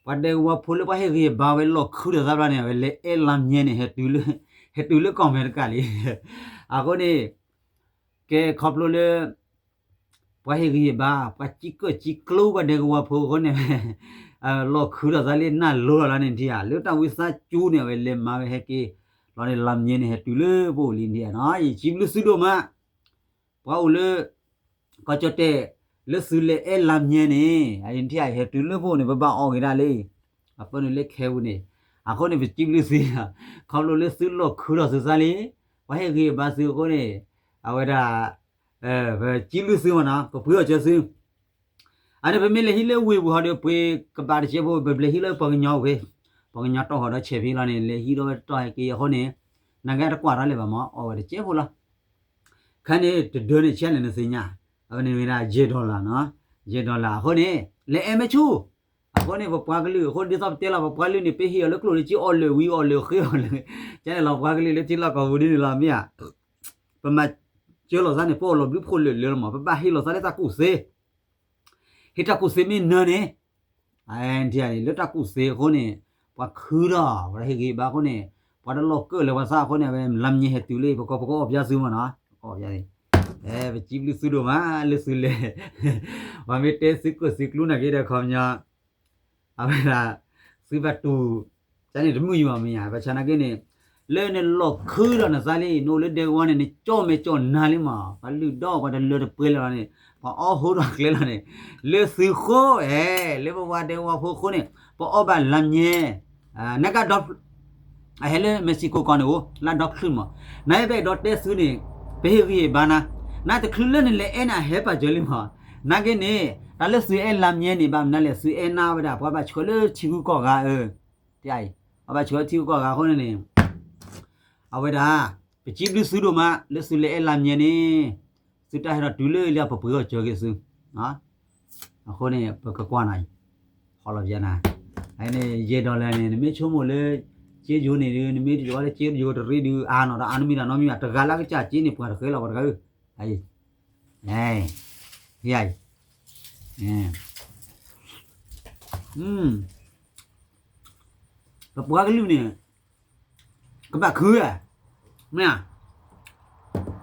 ပှၤဒဲကဝီၤဖိလၢပှၤဟ့ၣ်ဂံၢ်ဟ့ၣ်ဘါဝဲလီၢ်ခုဒီးသးဘျီန့ၣ် အဝဲလဲၤအဲၣ်လါမၠဲန့ၣ် ဟဲတုၤလၢ ဟဲတုၤလၢကီၢ်အမဲရကၤလံ. အဃိန့ၣ် ကဲခီဖျိလၢ ပှၤဟ့ၣ်ဂံၢ်ဟ့ၣ်ဘါ ပှၤကံကၢၢ်ကံကျိပှၤဒဲကဝီၤဖိအဃိန့ၣ် လီၢ်ခုဒီးသးလၢနၢ်လိၤလီၤလီၤန့ၣ်ထံၣ်ဧါ လၢတၢ်ဝံသးစူၤန့ၣ် အဝဲလဲၤမၤဝဲဟဲက့ၤလီၤန့ၣ် လါမၠဲန့ၣ် ဟဲတုၤလၢပအိၣ်လံထံၣ်ဧါနီၤ ယစံးဘျုးသုဒိၣ်မး ပှၤအိၣ်လၢ ကီၢ်ကၠီၣ်တဲၣ် လၢသုလဲၤအဲၣ်လါမၠဲန့ၣ် အအံၤထံၣ်ဧါ ဟဲတုၤလၢပအိၣ်န့ၣ် ပဘၣ်အီၣ်က့ၤဒၣ်လံ အပၢၢ်နုာ်လၢခဲပူၤန့ၣ် အဃိန့ၣ် ပစံးဘျုးသု ခီဖျိလၢသုလီၢ်ခုဒီးသုသးလံ ပှၤဟ့ၣ်ဂံၢ်ဟ့ၣ်ဘါသုအဃိန့ၣ် အဝဲဒၣ် ပစံးဘျုးသုမ့ၢ်နီၤ ပပှ့ၤအီၣ်စၢၤသု အန့ၣ် ပမ့ၢ်လဲၤဟံးလၢဝ့ၢ်ပူၤဟီဒီး ပှ့ၤကဘၣ်တစဲးဖိ ပလဲၤဟံးလၢပှၤကညီဝ့ၢ် ပှၤကညီတီၢ်ဟီဒီးဆဲးဖဲလီၤန့ၣ် လဲၤဟံးဒီးဝဲတတီၢ်ဟဲက့ၤအဃိန့ၣ် နကဲတကွၢ်တၢ်လၢၤဘၣ်မ့ၢ် အီၣ်ဝဲတစဲးဖိလီၤ ခဲန့ၣ် တဒၢန့ၣ်ဆဲးလဲၣ်နသ့ၣ်ညါ အဝဲန့ၣ်ဝဲဒၣ် ယဲၢ် dollar နီၤ ယဲၢ် dollar အဃိန့ၣ် လဲၤအဲၣ်မ့ၢ်ဆူၣ် အဃိန့ၣ် ပပှၤကလုာ်အဃိ ဒ်သိးပတဲလီၤ ပပှၤကလုာ်န့ၣ် ပဟ့ၣ်အီၤလၢကျိၣ်လၢစ့အီၣ်လၢာ်ဝံၤအီၣ်လၢာ်ဃ့အီၣ်လၢာ် ကဲန့ၣ်လီၤ ပှၤကလုာ်လၢထံလီၢ်ကီၢ်ပူၤဒ်န့ၣ်လီၤ မ့ၢ်ဧါ ပမၤစၢၤလိာ်သးန့ၣ် ပအိၣ်လီၤဘျုးဖှိၣ်လၢာ်လၢာ်လီၤမး ပဘၣ်ဟ့ၣ်လိာ်သးလၢတၢ်ကူၣ်သ့ ဟ့ၣ်တၢ်ကူၣ်သ့မ့ၢ်နၢၤန့ၣ် လၢတၢ်ကူၣ်သ့အဃိန့ၣ် ပှၤခုဒီး ပှၤဟ့ၣ်ဂံၢ်ဘါအဃိန့ၣ် ပှၤတလီၤကၢၣ်လၢပှၤသးအဃိန့ၣ် အဝဲလါမၠဲဟဲတုၤလၢ ပကီၢ်ပကအီၣ်ပၠါသုမ့ၢ်နီၤ ပကအီၣ်ပၠါ ပစံးဘျုးသုဒိၣ်မးလၢသုလဲၤ ပှၤမ့ၢ်တဲသုကၢၢ်သုကျူနာ်က့ဒီးခီပညီ အဝဲဒၣ် သုဘၣ်တူၢ် ကန့ၣ်တမုာ်ယံၤဘၣ်မ့ၢ်ဧါ ဘၣ်ဆၣ်နာ်က့န့ၣ် လၢနလီၢ်ခုဒီးနသးလံ နအိၣ်လၢဒဲကဝီၤန့ၣ် နကၠီၣ်မဲာ်ကၠီၣ်နါလံမး ပှၤလုၢ်ဒီးပှၤတလၢတပှဲၤလၢၤလီၤန့ၣ် ပှၤအီၣ်ဟိဒီးကျဲလီၤန့ၣ် လၢသုဃိအဲ လၢပဝၤဒဲကဝီၤဖိအဃိန့ၣ် ပအီၣ်ဘၣ်လါမၠဲ နကဒီ အဟဲလၢ Mexico ကီၢ်န့ၣ်အိၣ် လၢဒီချုးမး နအဲၣ်ဘၣ်ဒီးတဲသုန့ၣ် ပဟ့ၣ်ဂံၢ်ဟ့ၣ်ဘါနၤ နတချုးလၢနလဲၤအဲၣ်န့ၣ် အဟဲပာ်စၢၤလံမး နာ်က့န့ၣ် တၢ်လၢသုအဲၣ်လါမၠဲန့ၣ် ဘၣ်မနုၤလဲၣ် သုအဲၣ်နၤဝဲဒၣ် ပှၤဘၣ်ဆှၢလၢထံဂုၤကီၢ်ဂၤအၢ အံၤ ပှၤဘၣ်ဆှၢလၢထံဂုၤကီၢ်ဂၤအဃိန့ၣ်န့ၣ် အဝဲဒၣ် ပစံးဘျုးသုဒိၣ်မး လၢသုလဲၤအဲၣ်လါမၠဲန့ၣ် သုတၢ်ဟဲဒီးတုၤလၢလၢပပှ့ၤအီၣ်စၢၤက့ၤသု အဃိန့ၣ် ပကကွၢ်နၤအံၤ ဟီလီၤပျါနၤ အန့ၣ် ယဲၢ် dollar န့ၣ် နမ့ၢ်ဆိကမိၣ်လၢ စ့ယိၤန့ၣ်ဒုး နမ့ၢ်တယိၤလၢစ့ယိၤတရံးဒုး အါနီၤဒီးအါနမံၤဒီးနီတမံၤဘၣ် တဂၤလၢကစၢ်စ့န့ၣ် ပှၤတဃဲလီၤပှၤတဂၤဧၢ အံၤ အံၤ ပပှၤကလုာ်န့ၣ် ကဘၣ်ခုဧါ မ့ၢ်ဧါ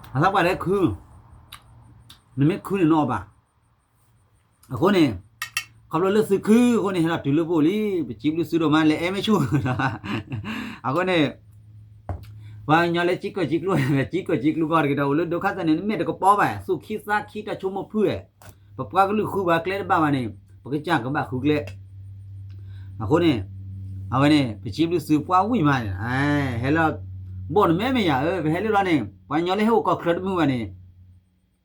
အသးပှၢ်လၢခု နမ့ၢ်ခုန့ၣ်နအီၣ်ဘၣ် အဃိန့ၣ် ခီဖျိလၢသုခုအဃိန့ၣ် ဟဲဒီးတုၤလၢပအိၣ်လံ ပစံးဘျုးသုဒိၣ်မး လဲၤအဲၣ်မ့ၢ်ဆူၣ် အဃိန့ၣ် ပှၤကညီလၢကံကၢၢ်ကံကျူ ကံကၢၢ်ကံကျူကီၢ်တက့ၤဒီး အိၣ်လၢဒုက္ခသည်န့ၣ် နမ့ၢ်တကပီၤဘၣ် သူၣ်ခံသးခံတၢ်ဆိကမိၣ်ဖုဧါ ပပှၤကလုာ်ဃုပှၤကျဲတဘၣ်ဘၣ်န့ၣ် ပကစၢ်ကဘၣ်ဃုကျဲ အဃိန့ၣ် အဝဲန့ၣ် ပစံးဘျုးသုပှၤဝံၣ်မးန့ၣ် ဟဲလၢ ဘီၣ်နမဲာ်မ့ၢ်ယၤဧၢ ပဟဲလၢလီၤန့ၣ် ပှၤကညီလၢဟဲအိၣ်ကီၢ်ချၢတမုာ်ဘၣ်န့ၣ်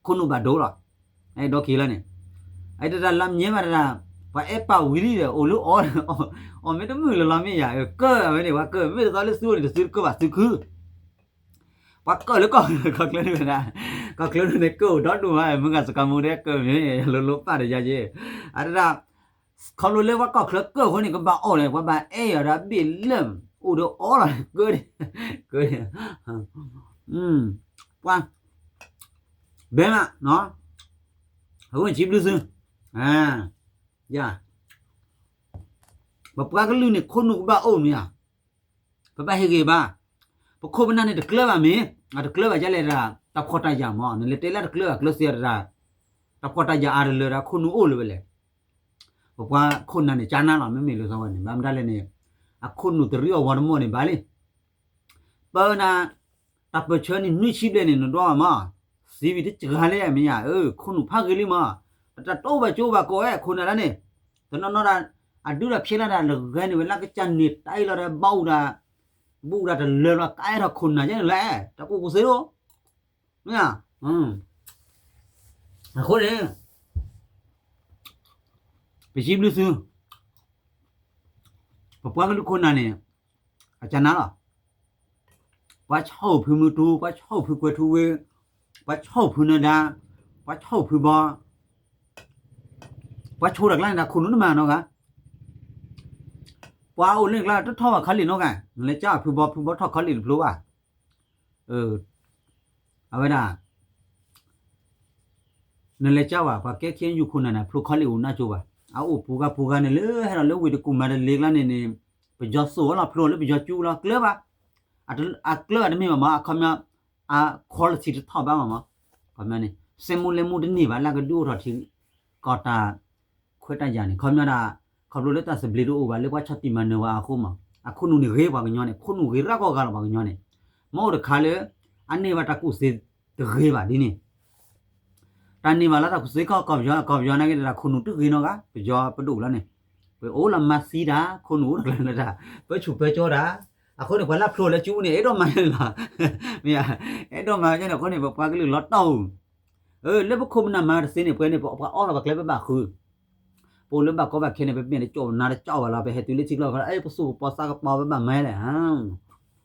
ခိၣ်နူာ်ဘၣ်ဒိလီၤ အဲၣ်ဒိးက့ၤလီၤန့ၣ် အဲၣ်တၢ်လၢမ့ၢ်ဘၣ်တၢ် ပှၤအဲၣ်ပာ်ဝံၤလံဒီး အိၣ်လၢအီၤ အီၤမ့ၢ်တမုာ်လၢၤလီၤမ့ၢ်ယၤ ကၢၢ်အဝဲန့ၣ် ပှၤကၢၢ် မ့ၢ်တသီလၢသုအိၣ်န့ၣ် တသုတကၢၢ်ဘၣ်သုခု ပှၤကၢၢ်လၢကီၢ် ကီၢ်ချၢန့ၣ် ကီၢ်ချၢန့ၣ် ကၢၢ်အိၣ်ဒီဒူၣ်မး မုၢ်ဂၤစကၤမူဒဲကၢၢ်မ့ၢ် လိၤလိၤပၢ်ဒီးယၤယဲ အတဒၣ် ခီဖျိလၢပှၤကီၢ်ချၢကၢၢ်အဃိန့ၣ် ကဘၣ်အီၣ်န့ၣ် ပှၤဘၣ်အဲၣ်အီၤဒီးအဘ့ၣ်လၢ အိၣ်ဒီးအီလီၤ ကၢၢ်န့ၣ် ကၢၢ်န့ၣ် ပှၤ ဘဲမး အဃိန့ၣ်စံးဘျုးသု ယၤ ပပှၤကလုာ်န့ၣ် ခိၣ်နူာ်ကဘၣ်အိၣ်မ့ၢ်ဧါ ပဘၣ်ဟ့ၣ်ဂံၢ်ဘါ ပခိၣ်ပနၢ်န့ၣ်တကျၢၤဘၣ်မ့ၢ် အတကျၢၤဘၣ်ဒ်လဲၣ်ဒၣ် တၢ်ဖှီၣ်တၢ်ယာ်မ့ၢ် နလဲၤတဲလၢတကျၢၤဘၣ်ကျၢၤသ့တဒၣ် တၢ်ဖှီၣ်တၢ်ယာ်အါတလၢဒၣ်ခိၣ်နူာ်အိၣ်လၢၤဝဲလဲၣ် ပပှၤခိၣ်နၢ်န့ၣ် ကၠါနါလီၤ မ့မ့ၢ်လၢသီဝဲန့ၣ် ဘၣ်မတၤလဲၣ်န့ၣ် အခိၣ်နူာ်တရံးအီၤဝီတမီၢ်န့ၣ်ဘၣ်လံ ပနၢ် တၢ်ပၢၢ်ဆၢန့ၣ် နွံဆံဘျဲၣ်န့ၣ် နဒွးဘၣ်မး သံဝံၤတစှၤလၢအမဲာ်ညါ အၢ ခိၣ်နူာ်ဖးဂ့ၤလံမး အတၢ်တိၢ်ဘၣ်ကၠိဘၣ်ကိးဝဲ ခိၣ်နၢ်ဒၣ်န့ၣ် တနီၤနီၤဒၣ် အဒုးတၢ်ဖျဲးလၢဒၣ်လၢဂဲၤန့ၣ်ဝဲလၢကစၢ်န့ၣ် တၢ်အံၤလီၤဒီး ဘၣ်အူဒၣ် ဘူးဒၣ်တလၢလီၤ ကအဲၣ်ထီၣ်ခိၣ်နၢ်ယဲန့ၣ်လဲၣ် တၢ်ကူၣ်ကူၣ်သ့လီၤ မ့ၢ် အဃိန့ၣ် ပစံးဘျုးသု ပပှၤကလုာ်ခိၣ်နၢ်န့ၣ် အကၢ်နၤလီၤ. ပှၤဆီၣ်ဖုမုၢ်တူ ပှၤဆီၣ်ဖုကွဲၤထူဝ့ ပှၤဆီၣ်ဖုနၢၤဒါ ပှၤဆီၣ်ဖုဘီ ပှၤဆိတၢ်ကျါန့ၣ် တၢ်ခိၣ်နူာ်တမၤနီတဂၤ ပှၤအိၣ်လၢကျါတထီၣ်ဘၣ်ခီလ့ၣ်နီတဂၤ နလဲၤကၢ်ဖုဘီ ဖုဘီထီၣ်ခီလ့ၣ်တဖျိဘၣ် အဝဲဒၣ် နလဲၤကၢ်ဘၣ် ပှၤကဲခ့ယူခိၣ်နၢ်န့ၣ် ဖျိခီလ့ၣ်အိၣ်နၢ်ကၠိဘၣ် အအိၣ်ပူၤဂၤပူၤဂၤန့ၣ်လၢဟဲဒီးလၢဝ့ၢ်တကူၣ်မၤတလ့ကျါန့ၣ်န့ၣ် ပယီၤစိာ်ဝဲလီၤ ဖျိလၢပယီၤကၠူလီၤ ကျၢဘၣ် အကျၢဘၣ်တမ့ၢ်ဘၣ်မး အခီပညီ အ quality တထီၣ်ဘၣ်မးမး ခီပညီန့ၣ် စဲမူလဲမူတန့ၢ်ဘၣ် လၢကဒုးအိၣ်ထီၣ်ထံ ကီၢ်တၢ် ခွဲးတၢ်ယာ်န့ၣ် ခီပညီဒၣ် ခီဖျိလၢတၢ်သဘျ့တအိၣ်ဘၣ်လၢပှၤဆီၣ်တံၢ်မၤနၢၤဝဲအဃိမး အခိၣ်နူာ်န့ၣ်ဂ့ၤပှၤကညီန့ၣ် ခိၣ်နူာ်ဂ့ၤရၣ်ကီၢ်ဂၤလီၤပှၤကညီန့ၣ် မ့ၢ်အိၣ်တခါလၢ အန့ၢ်ဘၣ်တၢ်ကူၣ်သ့တဂ့ၤဘၣ်ဒ်န့ၣ် တၢ်န့ၢ်ဘၣ်လၢတၢ်ကူၣ်သ့ကီၢ်ပယီၤ ကီၢ်ပယီၤနာ်က့ဒီး တၢ်ခိၣ်နူာ်တဂ့ၤနီတဂၤ ပယီၤပဒိၣ်လီၤန့ၣ် ပအိၣ်လီၤမၤသံတၢ် ခိၣ်နူာ်အိၣ်တကျါလၢတၢ် ပၢဆူၣ်ပၢကၠီတၢ် အဃိန့ၣ် ပှၤလၢဖျိလၢကၠူန့ၣ် အဲၣ်ဒိးမၤန့ၣ်လီၤ မ့ၢ် အဲၣ်ဒိးမၤကၠီန့ၣ် အဃိန့ၣ် ပပှၤကလုာ်လီၤတီၢ်ဧိၤ လၢပခိၣ်ပနၢ်မၤတသ့န့ၣ် ပှဲၤန့ၣ် ပှၤအီၣ်လီၤပှၤကျဲပဘၣ်ဃု ပအိၣ်လၢဘၣ်ကီဘၣ်ခဲန့ၣ် ပမ့ၢ်တကၠီၣ်နၤတကၠီၣ်ဘၣ်လီၤ ပဟဲတုၤလၢထံကျိ ပှၤလၢ အဲၣ်ပသူၣ်ကပီၤသးကပီၤ ပဘၣ်မၤလဲၣ် အ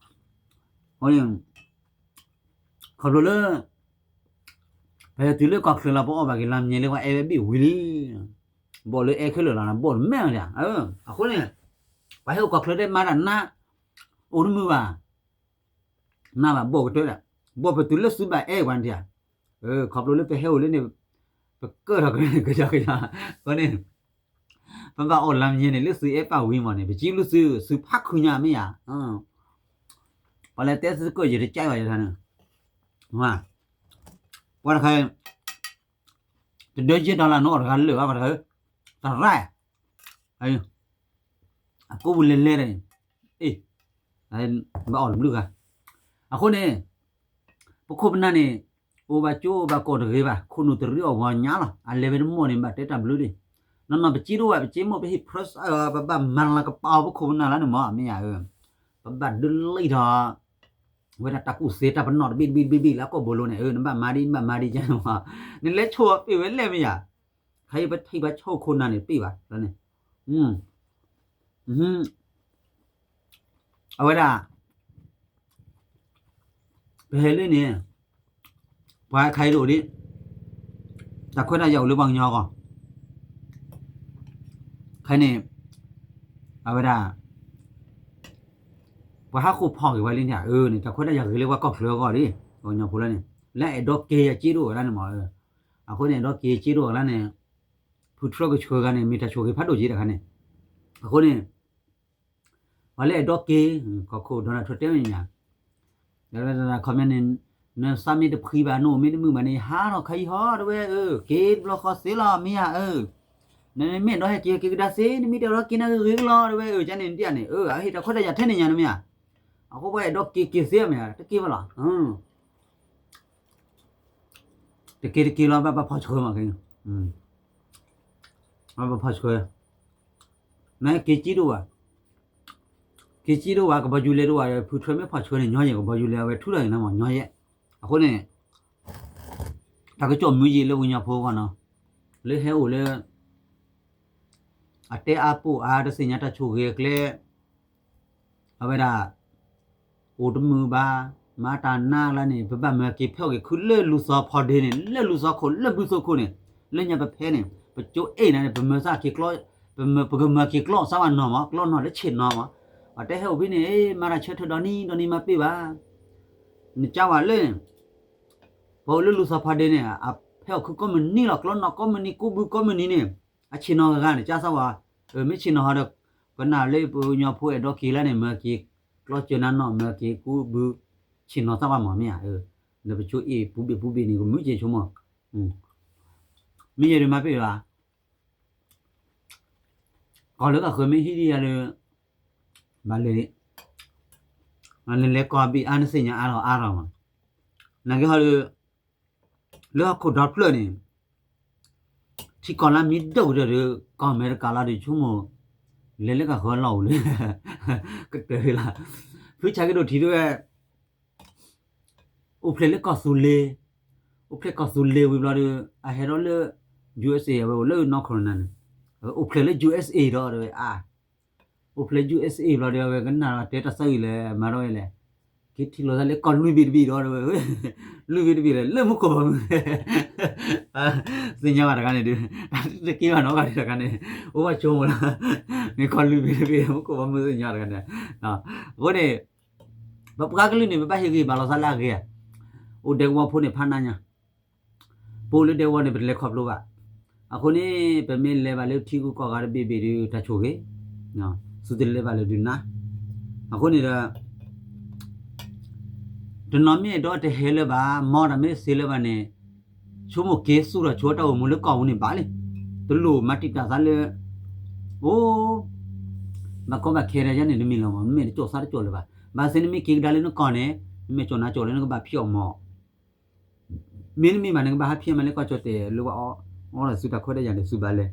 ဃိန့ၣ် ခီဖျိလၢ ပဟဲတုၤလၢကီၢ်ချၢလီၤ ပအီၣ်ဘၣ်က့ၤလါမၠဲလၢပှၤအဲၣ်ဝဲဘ့ၣ်ဝံၤလံ ဘီၣ်လၢအဲၣ်ခဲလၢာ်လီၤ ဘီၣ်တမဲာ်ဒၣ် အဃိန့ၣ် ပှၤဟဲအိၣ်ကီၢ်ချၢတဲမၤတၢ်နး အိၣ်တမုာ်ဘၣ် နးဘၣ်ဘီၣ်ကတၢၢ်ဒၣ် ဘီၣ်ပတုၤလၢသုဘၣ်အဲၣ်ပှၤန့ၣ် ခီဖျိလၢပဟဲအိၣ်လၢန့ၣ် ပကၢၢ်ထီၣ်ကန့ၣ် ကယီကယီ ဃိန့ၣ် ပဘၣ်အီၣ်လါမၠဲန့ၣ် လၢသုအဲၣ်ပာ်ဝံၤမးန့ၣ် ပကံလူၢ်သု သုဖးခုညါမ့ၢ်ဧါ ပှၤလၢတဲသုကၢၢ်ယတကၢ်ဘၣ်ယတခါန့ၣ် ပှၤတခါ တဒၢယဲၢ် dollar န့ၣ်အီၣ်တဂၤလၢာ်ဘၣ်ပှၤတခါ တရၣ် အကိးပူၤလဲၤလဲၤဒီး အ့ ဘၣ်အီၣ်တဘျုးဂၤ အဃိန့ၣ် ပခိၣ်ပနၢ်န့ၣ် အိၣ်ဘၣ်ကၠိအိၣ်ဘၣ်ကီၢ်တဂ့ၤဘၣ် ခိၣ်နူာ်တရံးအီၣ်ဂီၤညါလီၤ အလဲၤဝဲတမီၢ်န့ၣ် ဘၣ်တဲတၢ်ဘျုးဒံး နီၢ်နီၢ်ပစ့တအိၣ်ဘၣ် ပစ့မိၢ်ပဟ့ၣ် press ပဘၣ်မၤလၤကပာ်အီၤပခိၣ်ပနၢ်လၢန့ၣ်မး မ့ၢ်ဧါ ပဘၣ်ဒုးလံာ်ထီၣ် ဝဲဒၣ်တၢ်ကူၣ်သ့တၢ်ပနီၣ်တဘ့ၣ်တဘ့ၣ်တဘ့ၣ်တဘ့ၣ်လၢအကီၢ်ဘိလိန့ၣ် နဘၣ်မၤဒ်နဘၣ်မၤဒ်ကဲန့ၣ်မး နလဲၤဆိၣ်အီၤပ့ၢ်ဝဲလဲၣ်မ့ၢ်ဧါ ခါအံၤပထံၣ်ဘၣ်ဆိၣ်ခိၣ်နၢ်န့ၣ်ပ့ၢ်ဘၣ်န့ၣ် အဝဲဒၣ် ပဟဲလၢန့ၣ် ပှၤခါအံၤတအိၣ်ဒံး တၢ်ခွဲးတၢ်ယာ်အိၣ်လၢပှၤကညီအဂီၢ် ခဲအံၤန့ၣ် အဝဲဒၣ် ပှၤဟးဃုဖီၣ်က့ၤဝဲလံန့ၣ် အၢန့ၣ် တၢ်ခွဲးတၢ်ယာ်ဂ့ၤလၢပှၤကီၢ်ချၢအဂီၢ်လံ ပှၤကညီဖိလၢန့ၣ် လၢအဲၣ်ဒိးက့ၤအစ့တအိၣ်ဝဲဒၣ်န့ၣ်မး အဃိန့ၣ် အဲၣ်ဒိးက့ၤစ့တအိၣ်ဝဲဒၣ်န့ၣ် ဖုထြၢကဆှၢဂၤန့ၣ် မ့ၢ်တၢ်ဆိၣ်ဂ့ၤဖးဒိၣ်က့ၤတခါန့ၣ် အဃိန့ၣ် ပှၤလၢအဲၣ်ဒိးက့ၤ ကီၢ်ခိၣ် Donald Trump တဲဝဲန့ၣ်ညါ ခီပညီန့ၣ် နသးမ့ၢ်တဖှံဘၣ် နအိၣ်မ့ၢ်တမုာ်ဘၣ်န့ၣ် ဟးထီၣ်ခါအံၤဟီ တဲဝဲ အၢ က့ၤတဘျီဃီသ့လီၤ မ့ၢ်ဧါ အၢ နမ့ၢ်အဲၣ်ဒိးဟဲက့ၤ က့ၤကဒါသ့ နမ့ၢ်တအဲၣ်ဒိးက့ၤ နကဂ့ၤကလီ တဲဝဲ အၢ ကန့ၣ်ဒ်န့ၣ် အၢ အဟ့ၣ်တၢ်ခွဲးတၢ်ယာ်ထဲန့ၣ်ညါ နမ့ၢ်ဧါ အဃိပှၤအဲၣ်ဒိးက့ၤက့ၤသ့မ့ၢ်ဧါ တက့ၤဘၣ်လီၤ တက့ၤတက့ၤလီၤ ဘၣ်ပှၤဖီၣ်ဆှၢမး ဘၣ်ပှၤဖီၣ်ဆှၢ နက့ၤစ့တအိၣ်ဘၣ် က့ၤစ့တအိၣ်ဘၣ် ကဘီယူၤလဲၤတအိၣ်ဘၣ် ဖုထြၢမ့ၢ်ဖီၣ်ဆှၢန့ၣ် ညီယဲၢ် ကဘီယူၤလဲၤအဝဲထူထီၣ်က့ၤနၤမး ညီယဲၢ် အဃိန့ၣ် တၢ်ကစီၣ်မုာ်ယံာ်လၢပှၤကညီဖိအဂီၢ်နီၤ လၢဟဲအိၣ်လၢ အတဲအါပိာ်အါ တသ့ၣ်ညါတၢ်ဆိၣ်ဂ့ၤအကျဲ အဝဲဒၣ် အိၣ်တမုာ်ဘၣ် မၤတၢ်နးလၢန့ၣ် ပဘၣ်မၢက့ၤဖဲအီၣ်က့ၤခုလၢလူၤသီဖီဒ့န့ၣ် လၢလူၤသီခိၣ် လၢဘုသိခိၣ်န့ၣ် လၢညါပဖဲန့ၣ် ပကၠိအ့ၣ်နၤန့ၣ် ပမၢသးက့ၤကျီ ပမၢ ပကမၢက့ၤကျီစၢ်ဝဲနီၢ်မး ကျီနီၢ်လၢဆ့ၣ်နီၤမး ပှၤတဲဟဲအိၣ်ဖဲန့ၣ် မၤတၢ်ဆၢထၢၣ်ဒီနံၤဒီနံၤမၤပ့ၢ်ဘၣ် နကၢ်ဝဲလၢ ပအိၣ်လၢလူၤသီဖီဒ့န့ၣ် အဖဲအီၣ်ခုကိးမုၢ်နံၤလီၤ ကျီနီၢ်ကိးမုၢ်နံၤ ကူးဘုကိးမုၢ်နံၤန့ၣ် အဆ့ၣ်နီၤဂၤဂၤန့ၣ် ကၢ်စၢ်ဝဲ မ့ၢ်ဆ့ၣ်နီၤဟီဒီး ကနၣ်လၢပှၤကညီဖိအဲၣ်ဒိးက့ၤလၢန့ၣ် မၢက့ၤကျီစၢၤနၤနီၢ် မၢက့ၤကူးဘု ဆ့ၣ်နီၤသးဝဲမးမ့ၢ်ဧါ ဒီးပကၠိအ့ၣ်ပူၤဘ့ၣ်ပူၤဘ့ၣ်န့ၣ် ကမုာ်က့ၤဆိကမိၣ် မ့ၢ်ယဲဒုးမၤပ့ၢ်ဘၣ် ကီၢ်လၢကဃၢၤမ့ၢ်ဟံးဒံးယၤလၢ ဘၣ်လဲၤ လဲၤလဲၤကီၢ်ဘ့ၣ်အါ နသ့ၣ်ညါအါထီၣ်အါထီၣ်မး နာ်က့ဟီဒီး လၢဟီၣ်ခိၣ်ဒီဖျၢၣ်န့ၣ် ထံကီၢ်လၢမ့ၢ်ဒိၣ်ကတၢၢ်ဒီး ကီၢ်အမဲရကၤလီၤဒီး ဆိကမိၣ် လဲၤလၢကဃၢၤလီၢ်အိၣ်လၢ ကတၢၢ်လီၤ ဖုဆၣ်က့ၤဒိၣ်ထံးတဝဲ အိၣ်ဖျဲၣ်လၢကီၢ်သူလ့ၤ အိၣ်ဖျဲၣ်ကီၢ်သူလ့ၤဝံၤဘျီဒီး အဟဲထီၣ်လၢ ယူဢ့ၣ်စ့ၣ် အဝဲအိၣ်လၢနီၢ်ခိၣ်နၢ်န့ၣ် အဝဲအိၣ်ဖျဲၣ်လၢ ယူအက်စ်အေ ဒီးတဝဲအါ အိၣ်ဖျဲၣ် ယူအက်စ်အေ ဘျီဒီး အဝဲကနၣ်ဒီးတဲတၢ်သၢဝံၤလဲၣ် မၤထီၣ်ဝဲလဲၣ် က့ၤထံၣ်လိာ်သးလၢကီၢ်လွံၢ်ဘ့ၣ်တဘ့ၣ်ဒီးတဝဲ လွံၢ်ဘ့ၣ်တဘ့ၣ်လဲၣ် လၢမူခိၣ်ဘီမုၢ် သ့ၣ်ညါဘၣ်တခါန့ၣ်ဒုး တၢ်တက့ၤဘၣ်နီတဂၤဒံးတခါန့ၣ် အိၣ်ဘၣ်ဆိကမိၣ်လီၤ မ့ၢ်ကီၢ်လွံၢ်ဘ့ၣ်တဘ့ၣ် မူခိၣ်ဘီမုၢ်သ့ၣ်ညါတခါန့ၣ် အဃိန့ၣ် ပပှၤကလုာ်န့ၣ် ပဘၣ်ဟ့ၣ်ဂံၢ်ဘါလီၤသးလၢအဂ့ၤဧါ အိၣ်ဒဲကဝီၤဖိန့ၣ်ဖးနးညါ ပအိၣ်လၢဒဲကဝီၤန့ၣ် ပတလဲၤခီဖျိဘၣ် အဃိန့ၣ် ပမ့ၢ်လဲၤဘၣ်လၢထံဂုၤကီၢ်ဂၤတဘ့ၣ်ဘ့ၣ်ဒီး တၢ်ဆိၣ်ဂ့ၤ, သုတလဲၤဘၣ်လၢဒုးနါ, အဃိန့ၣ်ဒီး တနီၤမ့ၢ်အဲၣ်ဒိးတဟဲလၢၤဘၣ်, မ်တၢ်မ့ၢ်စ့လၢၤဘၣ်န့ၣ်, ဆိကမိၣ်က့ၤသူၣ်ထီၣ်ဆိတၢ်အိၣ်မူလၢကီၢ်ပူၤန့ၣ်ဘၣ်လံ. တလိၣ်မၤတံာ်တာ်သးလၢ အိၣ် ဘၣ်ကီဘၣ်ခဲဒၣ်ယါန့ၣ် တမ့ၢ်လၢၤဘၣ်, မ့ၢ်တကၠီၣ်သးတကၠီၣ်လၢၤဘၣ်. ဘၣ်ဆၣ်နမ့ၢ်က့ၤကဒါလၢနကီၢ်န့ၣ်, နမ့ၢ်ကၠီၣ်နၤကၠီၣ်လၢနကဘၣ်ဖံးအီၣ်မီၢ် မ့တမ့ၢ်ဘၣ်န့ၣ် ကဘၣ်ဟးဖံးမၤလၢကီၢ်ကၠီၣ်တဲာ်လၢပှၤအီၣ်ဒီးသုတၢ်ခွဲးတၢ်ယာ်န့ၣ် သုဘၣ်လဲၤ,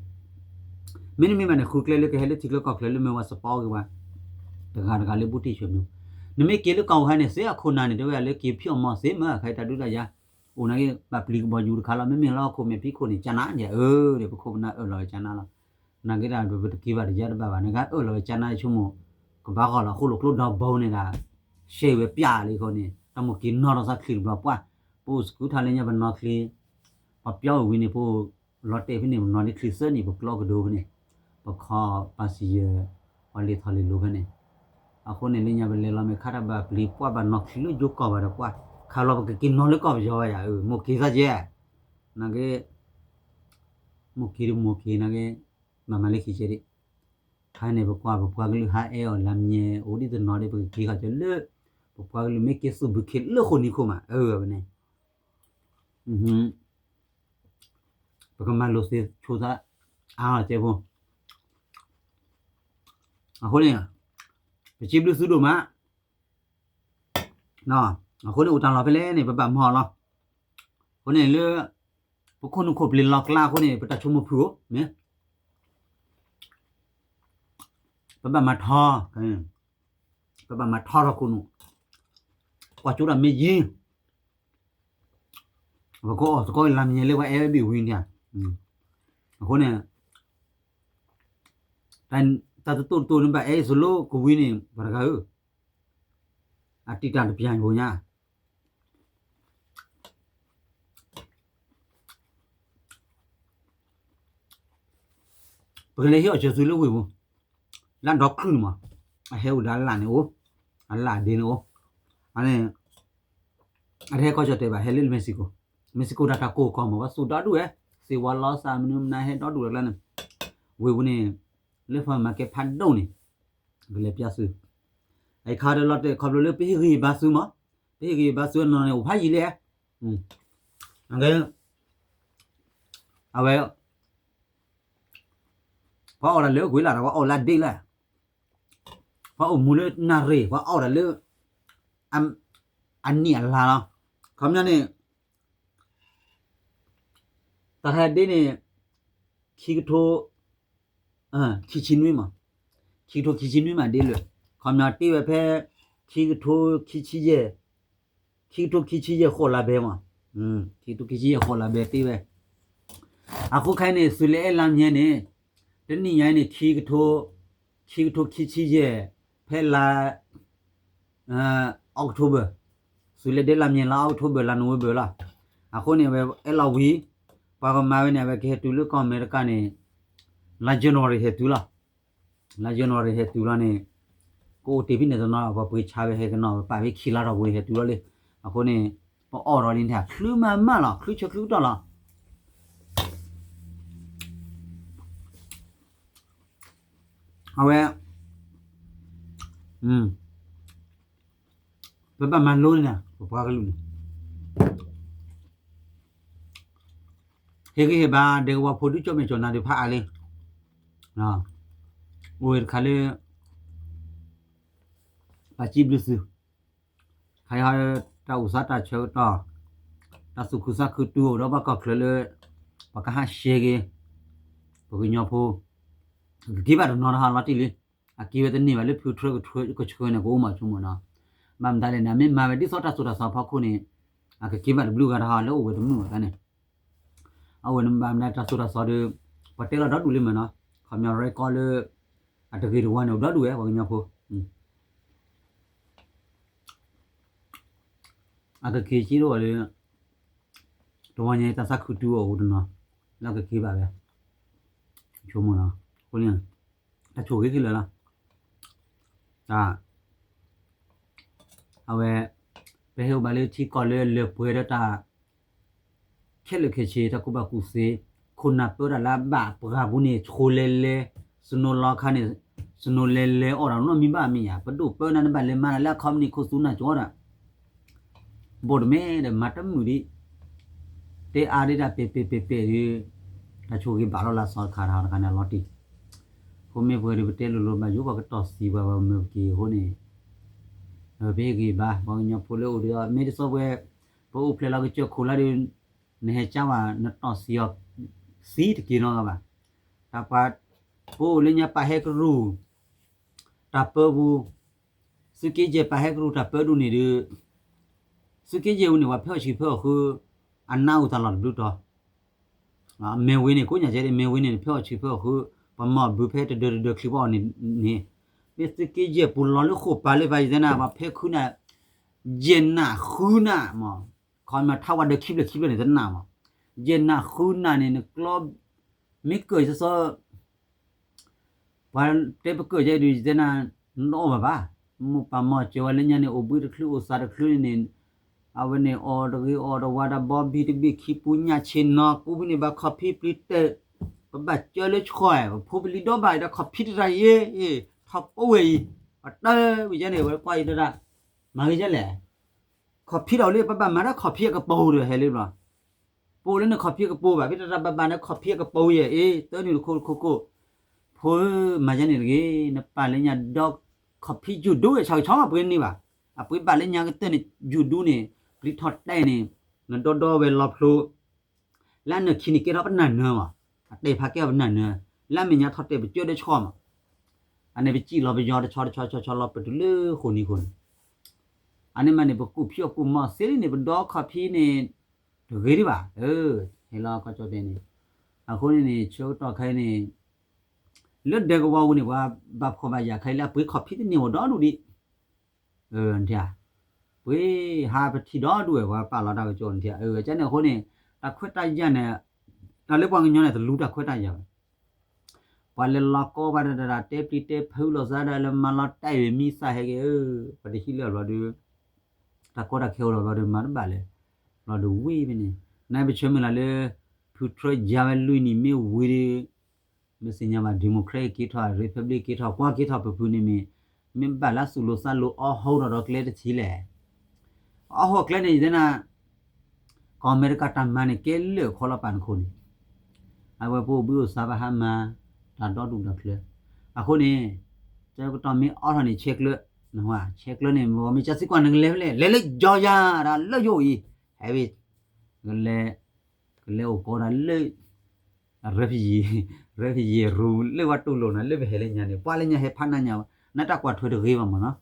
မ့တမ့ၢ်ဘၣ်န့ၣ် ဃုကျဲလၢကဟဲလၢထံချၢကီၢ်ချၢလၢမ့ၢ်ဝဲစပီက့ၤဝဲ, တဂၤတဂၤလၢဘူးတံၢ်ဆၢမုၢ်, နမ့ၢ်က့ၤလၢကီၢ်ပူၤဟဲန့ၣ် စ့အခိၣ်နၢ်န့ၣ် တဲဝဲဒၣ်လၢက့ၤဖံးအီၣ်မီၢ်စ့မ့ၢ် ခါအံၤတၢ်ဒုးတၢ်ယၤ, အိၣ်နာ်က့ ဘၣ်ပျံၤကဘီယူၤတခါလီၤ, မ့မ့ၢ်လၢဟီၣ်ခိၣ်မဲာ်ဖံးခိၣ်န့ၣ် ကၠါနါန့ၣ် အၢ ဒီးပခိၣ်ပနၢ်အၢၣ်လီၤဝဲကၠါနါလီၤ. နာ်က့ဒၣ်ပတက့ၤဘၣ်တယါတဘၣ်ဘၣ် နကအိၣ်လီၤဝဲကၠါနါဆိကမိၣ်, ကဘၣ်ဂီၢ်လီၤ ဃိၣ်လိာ်ကျိဒီဘိန့ၣ်ဒၣ် ရှဲဝဲပျၢ်လံအဃိန့ၣ် တၢ်မိၣ်က့ၤနီၢ်ထီၣ်သးချံတဘျီပှၢ်, ပအိၣ်စကူထါလၢညါပနီၢ်ချံ, ပှၤပျီဝံၤန့ၣ် ပအိၣ်လီၤတဲာ်ဖဲန့ၣ် ပနီၢ်လၢချံသၢနံၣ် ပကျီကဒိဖဲန့ၣ်, ပခီပၤစံယၢၤ, ပှၤလ့ၤထီၣ်လ့ၤလိၤဖဲန့ၣ်, အဃိန့ၣ်လၢညါပလဲၤလီၤမ့ၢ်ခါတၢ်ဘၣ်ပျံၤပှၢ်ဘၣ်နီၢ်ချံလၢယိၤကီၢ်ဘၣ်ဒီးပှၢ်, ခါလီၤပကက့ၤနီၢ်လၢကီၢ်ပယီၤဘၣ်ယၤ, မိၣ်က့ၤသးကဲ, နာ်က့ မိၣ်က့ၤတမိၣ်က့ၤနာ်က့, မၤမၤလၢခံကဲဒံး, ခါန့ၣ်ပကွၢ်ပပှၤကလုာ်ဟးအဲၣ်အီၤလၢမ့ၢ်အိၣ်ဒံးတနီၤဒီး ပကက့ၤခီကဲလၢ, ပပှၤကလုာ်မ့ၢ်က့ၤသူၣ်ဘုခ့လၢဃိာ်နံၤခိၣ်မး အၢဝဲန့ၣ် ပကမၤလိာ်သ့ဆိသးအါလီၤကဲဖိ, အဃိန့ၣ်, ပစံးဘျုးသုဒိၣ်မး, အဃိန့ၣ် အိၣ်တၢ်လီၢ်ဖဲလဲၣ်န့ၣ် ပဘၣ်မၤအီၤလီၤ, အဃိန့ၣ်လၢ, ပခိၣ်နူာ်ခိၣ်ပျံၤလီၤကျါအဃိန့ၣ် ပတၢ်ဆိကမိၣ်ဖုၣ်ဧိၤ, မ့ၢ် ပဘၣ်မၤထီ, ပဘၣ်မၤထီထီၣ်ခိၣ်နူာ်, ကွၢ်ကၠိတၢ်မ့ၢ်ယံၤ, ပကအီၣ်သကိးလၢမ့ၢ်လၢပှၤအဲၣ်ဘ့ၣ်ဝံၤန့ၣ်, အဃိန့ၣ်, တၢ်တတိၢ်တတိၢ်န့ၣ်ဘၣ်အဲၣ်အံၤသိးလိကဝံၤန့ၣ် ပှၤတဂၤဧၢ, အတံာ်တၢ်တပျၢ်ယိညါ ပကလဲၤဟ့ၣ်အီၣ်စၢၤသုလၢဝ့ၢ်ပူၤ, လၢဒီခုၣ်န့ၣ်မး, အဟဲအိၣ်ဒီးအလၣ်န့ၣ်အိၣ်, အလၣ်အဒ့န့ၣ်အိၣ်, အန့ၣ်, အတဟဲကီၢ်ကၠီၣ်တဲာ်ဘၣ် ဟဲလၢ Mexico, Mexico တၢ်တၢ်ကိၢ်ကီၢ်မး ပှၤသူၣ်ဒီဒူၣ်ဝဲ, သ့ၣ်ဝါလီၤစၢ်မနုၤမနုၤဟဲဒီဒူၣ်ဝဲကျါန့ၣ်, ဝ့ၢ်ပူၤန့ၣ်, လၢဖၢမၤကဲဖးဒိၣ်န့ၣ်, ကလဲၤပျၢ်သု, အခါဒီးလီၤတဲာ်ခီဖျိလၢပဟ့ၣ်ဂံၢ်ဘါသုမး, ပဟ့ၣ်ဂံၢ်ဘါသုအနီၢ်န့ၣ် အိၣ်ဖးယံာ်လံ, အဝဲ, ပှၤအီၣ်တၢ်လၢအကွံာ်လၢ်ဒီး ပှၤအီၣ်လၢအဒ့လၢ်, ပှၤအိၣ်မူလၢနၣ်ရံၣ် ပှၤအီၣ်တၢ်လၢ အနံၣ်အလါလီၤ. ခီပညီန့ၣ် တၢ်ခါဒ့န့ၣ် ခံကထိ ခံဆံနွံမး, ခံကထိခံဆံနွံမးဒ့လၢာ်, ခီပညီတ့ဝဲဖဲ ခံကထိခံဆံယဲၢ်, ခံကထိခံဆံယဲၢ်ဃိးလါဘဲမး, ခံကထိခံဆံယဲၢ်ဃိးလါဘဲတ့ဝဲ. အဃိခဲအံၤန့ၣ် သုးလၢအဲၣ်လါမၠဲန့ၣ် တနံၣ်ညါအံၤန့ၣ် ခံကထိ ခံကထိခံဆံယဲၢ် ဖဲလါ October, သုးလၢဒဲလါမၠဲလါ October လါ November လီၤ. အဃိန့ၣ် အဝဲအဲၣ်လီၤဝံၤ ပှၤကမၤဝဲန့ၣ် အဝဲကဟဲတုၤလၢကီၢ်အမဲရကၤန့ၣ် လါ January ဟဲတုၤလီၤ. လါ January ဟဲတုၤလီၤန့ၣ် ကအိၣ်တ့ၢ်ဖဲန့ၣ်တနီၤ ပှၤပှ့ၤဆါဝဲဟဲကနီၤ ပပာ်ဖဲခံလါထီၣ်ပူၤန့ၣ် ဟဲတုၤလီၤလံ. အဃိန့ၣ် ပအီၣ်ဒီးလံန့ၣ် ချုးမၤမၢလီၤ ချုးဆၢချုးကတီၢ်လီၤ. အဝဲ ပဘၣ်မၤလိန့ၣ် ပပှၤကလုာ်န့ၣ် ဟ့ၣ်ဂံၢ်ဟ့ၣ်ဘါဒဲကဝီၤဖိဒုကၠီၣ်မဲာ်ကၠီၣ်နၤဒုးဖးအါလံ. အိၣ်ဝဲတခါလၢ ပစံးဘျုးသု ခါအံၤ တၢ်အိၣ်သးတၢ်ဆၢကတီၢ် တၢ်သူၣ်ခုသးခုတုၤအိၣ်ဒီးဘၣ်ကီၢ်ချၢလၢ ပှၤကဟးရှဲက့ၤ ပှၤကညီဖိ ကက့ၤဘၣ်တနီၤတဟါလီၤတံၢ်လံ. အက့ၤဝဲတန့ၢ်ဘၣ်လၢဖုထြၢကထြၢကဆှၢန့ၣ် ကအိၣ်မးဆိကမိၣ်နီၤ. ဘၣ်မတၤလဲၣ်န့ၣ် မ့ၢ်မၤဝဲဒ်သိးတၢ်သိၣ်တၢ်သီဖီခိၣ်န့ၣ် အကက့ၤဘၣ်တဘျုးဂၤတဟါလၢအိၣ်ဝဲတမုာ်ဘၣ်န့ၣ် အဝဲန့ၣ်ဘၣ်မတၤတၢ်သိၣ်တၢ်သီဒီး ပှၤတဲလီၤဒီဒူၣ်လံမ့ၢ်နီၤ. ခီပညီ record လၢ အတဂ့ၤတဝါန့ၣ် အိၣ်ဒီဒူၣ်ဝဲ ပှၤကညီဖိ အကက့ၤစံးတအိၣ်လၢ တဝါညါတၢ်သးခုတုၤအိၣ်တနီၤ လၢအကက့ၤဘၣ်ဝဲ ဆိကမိၣ်နီၤ. အဃိန့ၣ် တၢ်ဆိၣ်ဂ့ၤခဲလၢာ်လီၤ. တၢ် အဝဲ ပဟဲအိၣ်ဘၣ်လၢထံကီၢ်လၢလၢပှဲၤဒီးတၢ် ခဲလၢာ်ခဲဆ့ တၢ်ကူၣ်ဘၣ်ကူၣ်သ့ COVID nineteen ခိၣ်နၢ်ပၢတၢ်လၢအဘၣ်ပှၤပူၤန့ၣ် ဆိလဲၤလဲၤ, စနိလီခါန့ၣ်, စနိလဲၤလဲၤအီၣ်တၢ်နီတမံၤဘၣ်မ့ၢ်ဧါ, ပဒိၣ်ပၢနၤနဘၣ်လဲၤမၤတၢ်လၢအခီပနံၣ်ခိၣ်သူနၢ်ကၠီဒီး ဘိၣ်တမ့ၢ်ဒီးမၤတမုာ်ဒံး, တဲအါဒၣ်တၢ်ပဲာ်ပဲာ်ပဲာ်ပဲာ်ဒီး, တၢ်ဆိၣ်ဂ့ၤဘၣ်လီၤလၢစီၤတခါတခါန့ၣ်အလီၤတံၢ်, အဃိမ့ၢ်ပှဲၤဒီးပတဲလိၤလိၤဘၣ်ယိၣ်ပှၤကတီၢ်သံပှၤဘၣ်မုာ်ပက့ၤအဃိန့ၣ်, ပဟ့ၣ်ဂံၢ်ဘါ ပှၤကညီဖိလၢအိၣ်ဒီး မ့ၢ်တစိပှဲၤ, ပအိၣ်ဖျဲၣ်လီၤကစၢၢ်ခိၣ်လါဒီး, နဟဲကၢဘၣ် နတီၢ်သံအီၤ, သံတက့ၤနီတဂၤဘၣ်, တၢ်ပှၤ, ပအိၣ်လၢညါပာ်ဟဲကရူၢ်, တၢ်ပၢပူၤ, သုးက့ယဲၢ်ပာ်ဟဲကရူၢ်တၢ်ပၢဒူၣ်န့ၣ်ဒီး, သုးက့ယဲၢ်ပူၤန့ၣ် ပှၤဖဲအီၣ်ဆံးဖဲအီၣ်ဃု, အနးအိၣ်တၢ်လီၢ်တဘျုးတီၤ, မဲၢ်ဝ့ၤန့ၣ် ကိးညါကဲဒ် မဲၢ်ဝ့ၤန့ၣ် ဖဲအီၣ်ဆံးဖဲအီၣ်ဃု, ပှၤမၤအီၣ်ဘုဖဲတဒၢတဒၢချံပှၤအီၣ်န့ၣ်န့ၣ်, မ့ၢ်သုးက့ယဲၢ်ပူၤလီၤလၢဃိာ်ပာ်လၢပှၤယတဲနၤ ပှၤဖဲခုနၢ်, ယဲၢ်နၢ်ဃုနၢ်မး, ခီမ့ၢ်ထါဝါဒၢခံဖျၢၣ်ခံဖျၢၣ်န့ၣ်တနၢ်မး, ယဲၢ်နၢ်ဃုနၢ်န့ၣ် နကျီ, မ့ၢ်ကၢၢ်စီစီ ပှၤတဲပကၢၢ်ယဲဒုး ယတဲနၤ, နတအီၣ်ဘၣ်ဘၣ်, မိၢ်ပၢ်မၤစၢၤဝဲလၢညါန့ၣ် အိၣ်ဘှံးတချုးအိၣ်သးတချုးန့ၣ်, အဝဲန့ၣ်အီၣ်တဂ့ၤအီၣ်တဝါတၢ်ဘီဘံၣ်တဘ့ၣ်ခံပူညၣ်ဆ့ၣ်နီၤ ကူဖဲန့ၣ်ဘၣ်ခီၣ်ဖံးပျံၤတဲာ်, ပဘၣ်ကၢလၢဆှီ, ပဖိပလံၤဒီဘၣ်အံၤဒီးခီၣ်ဖံးတရၣ်ယဲ, ထီၣ်ပဝဲအံၤ, ပတၢ်ဝံၤယဲန့ၣ် ဝဲကွၢ်အံၤတရၣ်, မၤဂ့ၤယဲလဲၣ် ခီၣ်ဖံးဒီးလၢပဘၣ်မၤတၢ်ခီၣ်ဖံးအကပူၤဒီးဟဲလၢဘျီ, ပအိၣ်လၢနခီၣ်ဖံးအကပူၤဘၣ် ဖဲတရၣ်ဘၣ်ဘၣ်န့ၣ်ခီၣ်ဖံးအကပူၤယဲအ့ တၢနုာ်တခိၣ်တခိၣ်ခိၣ်, ဖိဧၢ မၤယဲန့ၣ်တဂ့ၤ နပာ်လၢညါဒီးခီၣ်ဖံးယူၤဒူဝဲဆၣ်ကဆီပှ့ၤန့ၢ်ဘၣ်, အပှ့ၤဘၣ်လၢညါကတၢၢ်န့ၣ် ယူၤဒူန့ၣ်, ပျံၤထီၣ်တဲာ်န့ၣ်, နဒီဒီဝဲလီၤဖျိ လၢအနၢၣ်ခံန့ၣ်ကဲထီၣ်ပနၢ်နၢၤမး, အတဲာ်ဖးကဲထီၣ်ပနၢ်နၢၤ, လၢအမဲာ်ညါထီၣ်တဲာ်ပကၢဒီဆှီမး, အန့ၣ်ပစံၣ်လီၤပယီၤတဆီတဆီဆီဆီလီၤပတုၤလၢဃိာ်နံၤဃိာ်န့ၣ်, အန့ၣ်မးန့ၣ် ပကူၣ်ဖံးအီၣ်ကူၣ်မၤသ့လံန့ၣ် ပဒီခီၣ်ဖံးန့ၣ်, တဂ့ၤဒံးဘၣ်, ဟဲလီၤကီၢ်ကၠီၣ်တဲာ်န့ၣ်, အဃိန့ၣ်န့ၣ် ဆၢကတီၢ်ခဲအံၤန့ၣ်, လၢဒဲကဝီၤပူၤန့ၣ် ပှၤဘၣ်ဖှီၣ်ဘၣ်ယာ်ခဲအံၤလၢအပှ့ၤခီၣ်ဖံးတန့ၢ်ဝဲဒီဒူၣ်ဒံး ပှ့ၤဟးပထံၣ်ဒီဒူၣ်ဝဲ ပှၤပာ်လီၤတၢ်ကစီၣ်န့ၣ်ထံၣ်ဧၢ ကန့ၣ်အဃိန့ၣ်, တၢ်ခွဲးတၢ်ယာ်န့ၣ်, တၢ်လၢပှၤကညီန့ၣ် တလူတၢ်ခွဲးတၢ်ယာ်ဘၣ်, ပှၤလဲၤလီၤကီဘၣ်တၢ်တၢ်တဲပျံၤတဲဖုးလိာ်သးဒီးလၢမၤလီၤတဲာ်ဝဲမံသးဟဲက့ၤဧၢ, ပှၤတဟံးလၢအဘျီဒီး, တၢ်ကီတၢ်ခဲအိၣ်လီၤဘျီဒီးမၤတဘၣ်လဲၣ်, ဘျီဒီးဝံၤဖဲန့ၣ်, နပဆၢမုၢ်လၢ်လၢ, ဖုထြၢယၤဝဲလွံၢ်နံၣ်မ့ၢ်ဝံၤဒီး မ့ၢ်သ့ၣ်ညါဘၣ် democrat က့ၤထီၣ် republic က့ၤထီၣ် ကွၢ်က့ၤထီၣ်ပဖုန့ၣ်မ့ၢ်, မ့ၢ်ဘၣ်လၢသူၣ်လိၤသးလိၤအီၣ်ဟိထီၣ်ဒီးကျဲတထံးလဲၣ်, အီၣ်ဟိကျဲန့ၣ်ယတဲနၤ, ကီၢ်အမဲရကၤတၢ်မၤန့ၣ်ကဲလၢာ်ခီလီၤပာ်နခိၣ်န့ၣ်, အဝဲပအိၣ်ဘှံးအိၣ်သါဘၣ်ဟါမၤ, တၢ်ဒီဒူၣ်ဒီးချၢ, အဃိန့ၣ်, ကတီၢ်မ့ၢ်အီၣ်ထီၣ်န့ၣ် ဆဲးကျၢ, ဆဲးကျၢန့ၣ် မ့ၢ်စၢ်စ့ၢ်ကီးနကလဲၤဖဲလဲၣ် လဲၤလၢယီၤယၤဒီးလၢယအိၣ်အံၤ, ဟဲဝဲ ကလဲၤအိၣ်ကီးဒၣ်လၢ refugee, refugee ရူၤ လၢပှၤတူၢ်လိာ်နၤလၢပဟဲလၢညါန့ၣ် ပှၤလၢညါဟဲဖးနးညါဘၣ် နတၢ်ကွၢ်ထွဲတဂ့ၤဘၣ်မ့ၢ်နီၤ,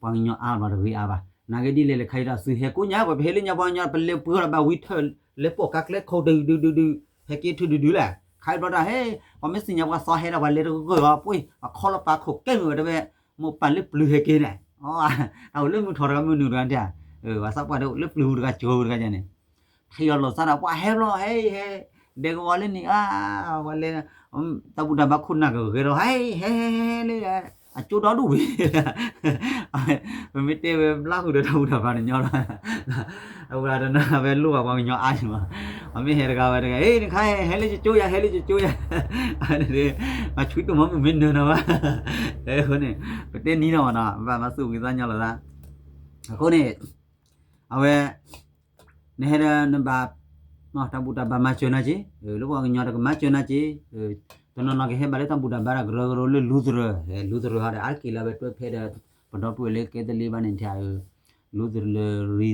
ပှၤကညီအါဘၣ်တဂ့ၤအါဘၣ် နာ်က့ဒ်လဲၣ်လဲၣ်ခါအံၤဒီး သုဟဲကိးညါ ပှၤပဟဲလၢညါပှၤကညီ ပလဲၤပှ့ၤအီၤဒီးဘၣ်ဝံၤထၢၣ် လဲၤပိာ်ကါကျဲခိၣ်ဒုးဒုးဒုးဒုး ဟဲက့ၤထုးဒုးဒုးလဲၣ် ခါအံၤဘျီတၢ်ဟဲ ပှၤမ့ၢ်သ့ၣ်ညါပှၤသီဟဲဒီးပှၤလဲၤတဂၢၢ်အီၤ ပှ့ၤ ပှၤခီလီၤပာ်ခိၣ်ကဲမုာ်ဝဲတဝဲ မိၢ်ပၢ်လၢပျုၤဟဲက့ၤန့ၣ် တၢ်အိၣ်လၢမုၢ်ထီၣ်တဂၤမုၢ်နုာ်တဂၤန့ၣ် ပှၤသးပှၢ်ဒီးအိၣ်လၢပျုၤဟူးတဂၤကၠိဟူးတဂၤန့ၣ် ထံၣ်အီၤလိာ်သးဒီး ပှၤဟဲဘျီ ဟဲအံၤဟဲ ဒဲကဝီၤလၢန့ၣ် အါ ပှၤလဲၤ တၢ်ဘူၣ်တၢ်ဘါခိၣ်နၢ်ကဂဲၤဒီး ဟဲအံၤ ဟဲဟဲဟဲလၢ အကၠိဒီဒူၣ်ဝံၤ ပမ့ၢ်တဲဝဲဘျါဃုာ်ဒီးတၢ်ဘူၣ်တၢ်ဘါတညီလီၤ အဝဲတနၢ်ဝဲလိၣ်ဘၣ်ပှၤကညီအါန့ၣ်မး ပှၤမ့ၢ်ဟဲတဂၤဝဲတဂၤ ဟဲနခါဟဲ ဟဲလၢကၠိယၤ ဟဲလၢကၠိယၤ ပှၤဆွံတိၢ်မီမုၢ်မ့ၢ်နၢၤနၤဘၣ် အဃိန့ၣ် ပတဲနံၤလီၤမးနီၤ ဘၣ်မၤသူၣ်ဝံၤသးညီလိာ်သး အဃိန့ၣ် အဝဲ နဟဲဒီးနဘၣ် တၢ်ဘူၣ်တၢ်ဘါမၤစၢၤနၤက့ၤ လၢပှၤကညီတကမၤစၢၤနၤက့ၤ တနီၤနီၤကဟဲဘၣ်လၢတၢ်ဘူၣ်တၢ်ဘါဒီးကရၢကရိလၢလူသရၢၣ် လူသရၢၣ်ဟီဒီးအါတက့ၢ်လၢအဝဲတွဲဖဲဒီး ပဒီပုၢ်ဝဲၢ်လၢကဲသလံဘၣ်န့ၣ်ထံၣ် လူသရၢၣ်လၢ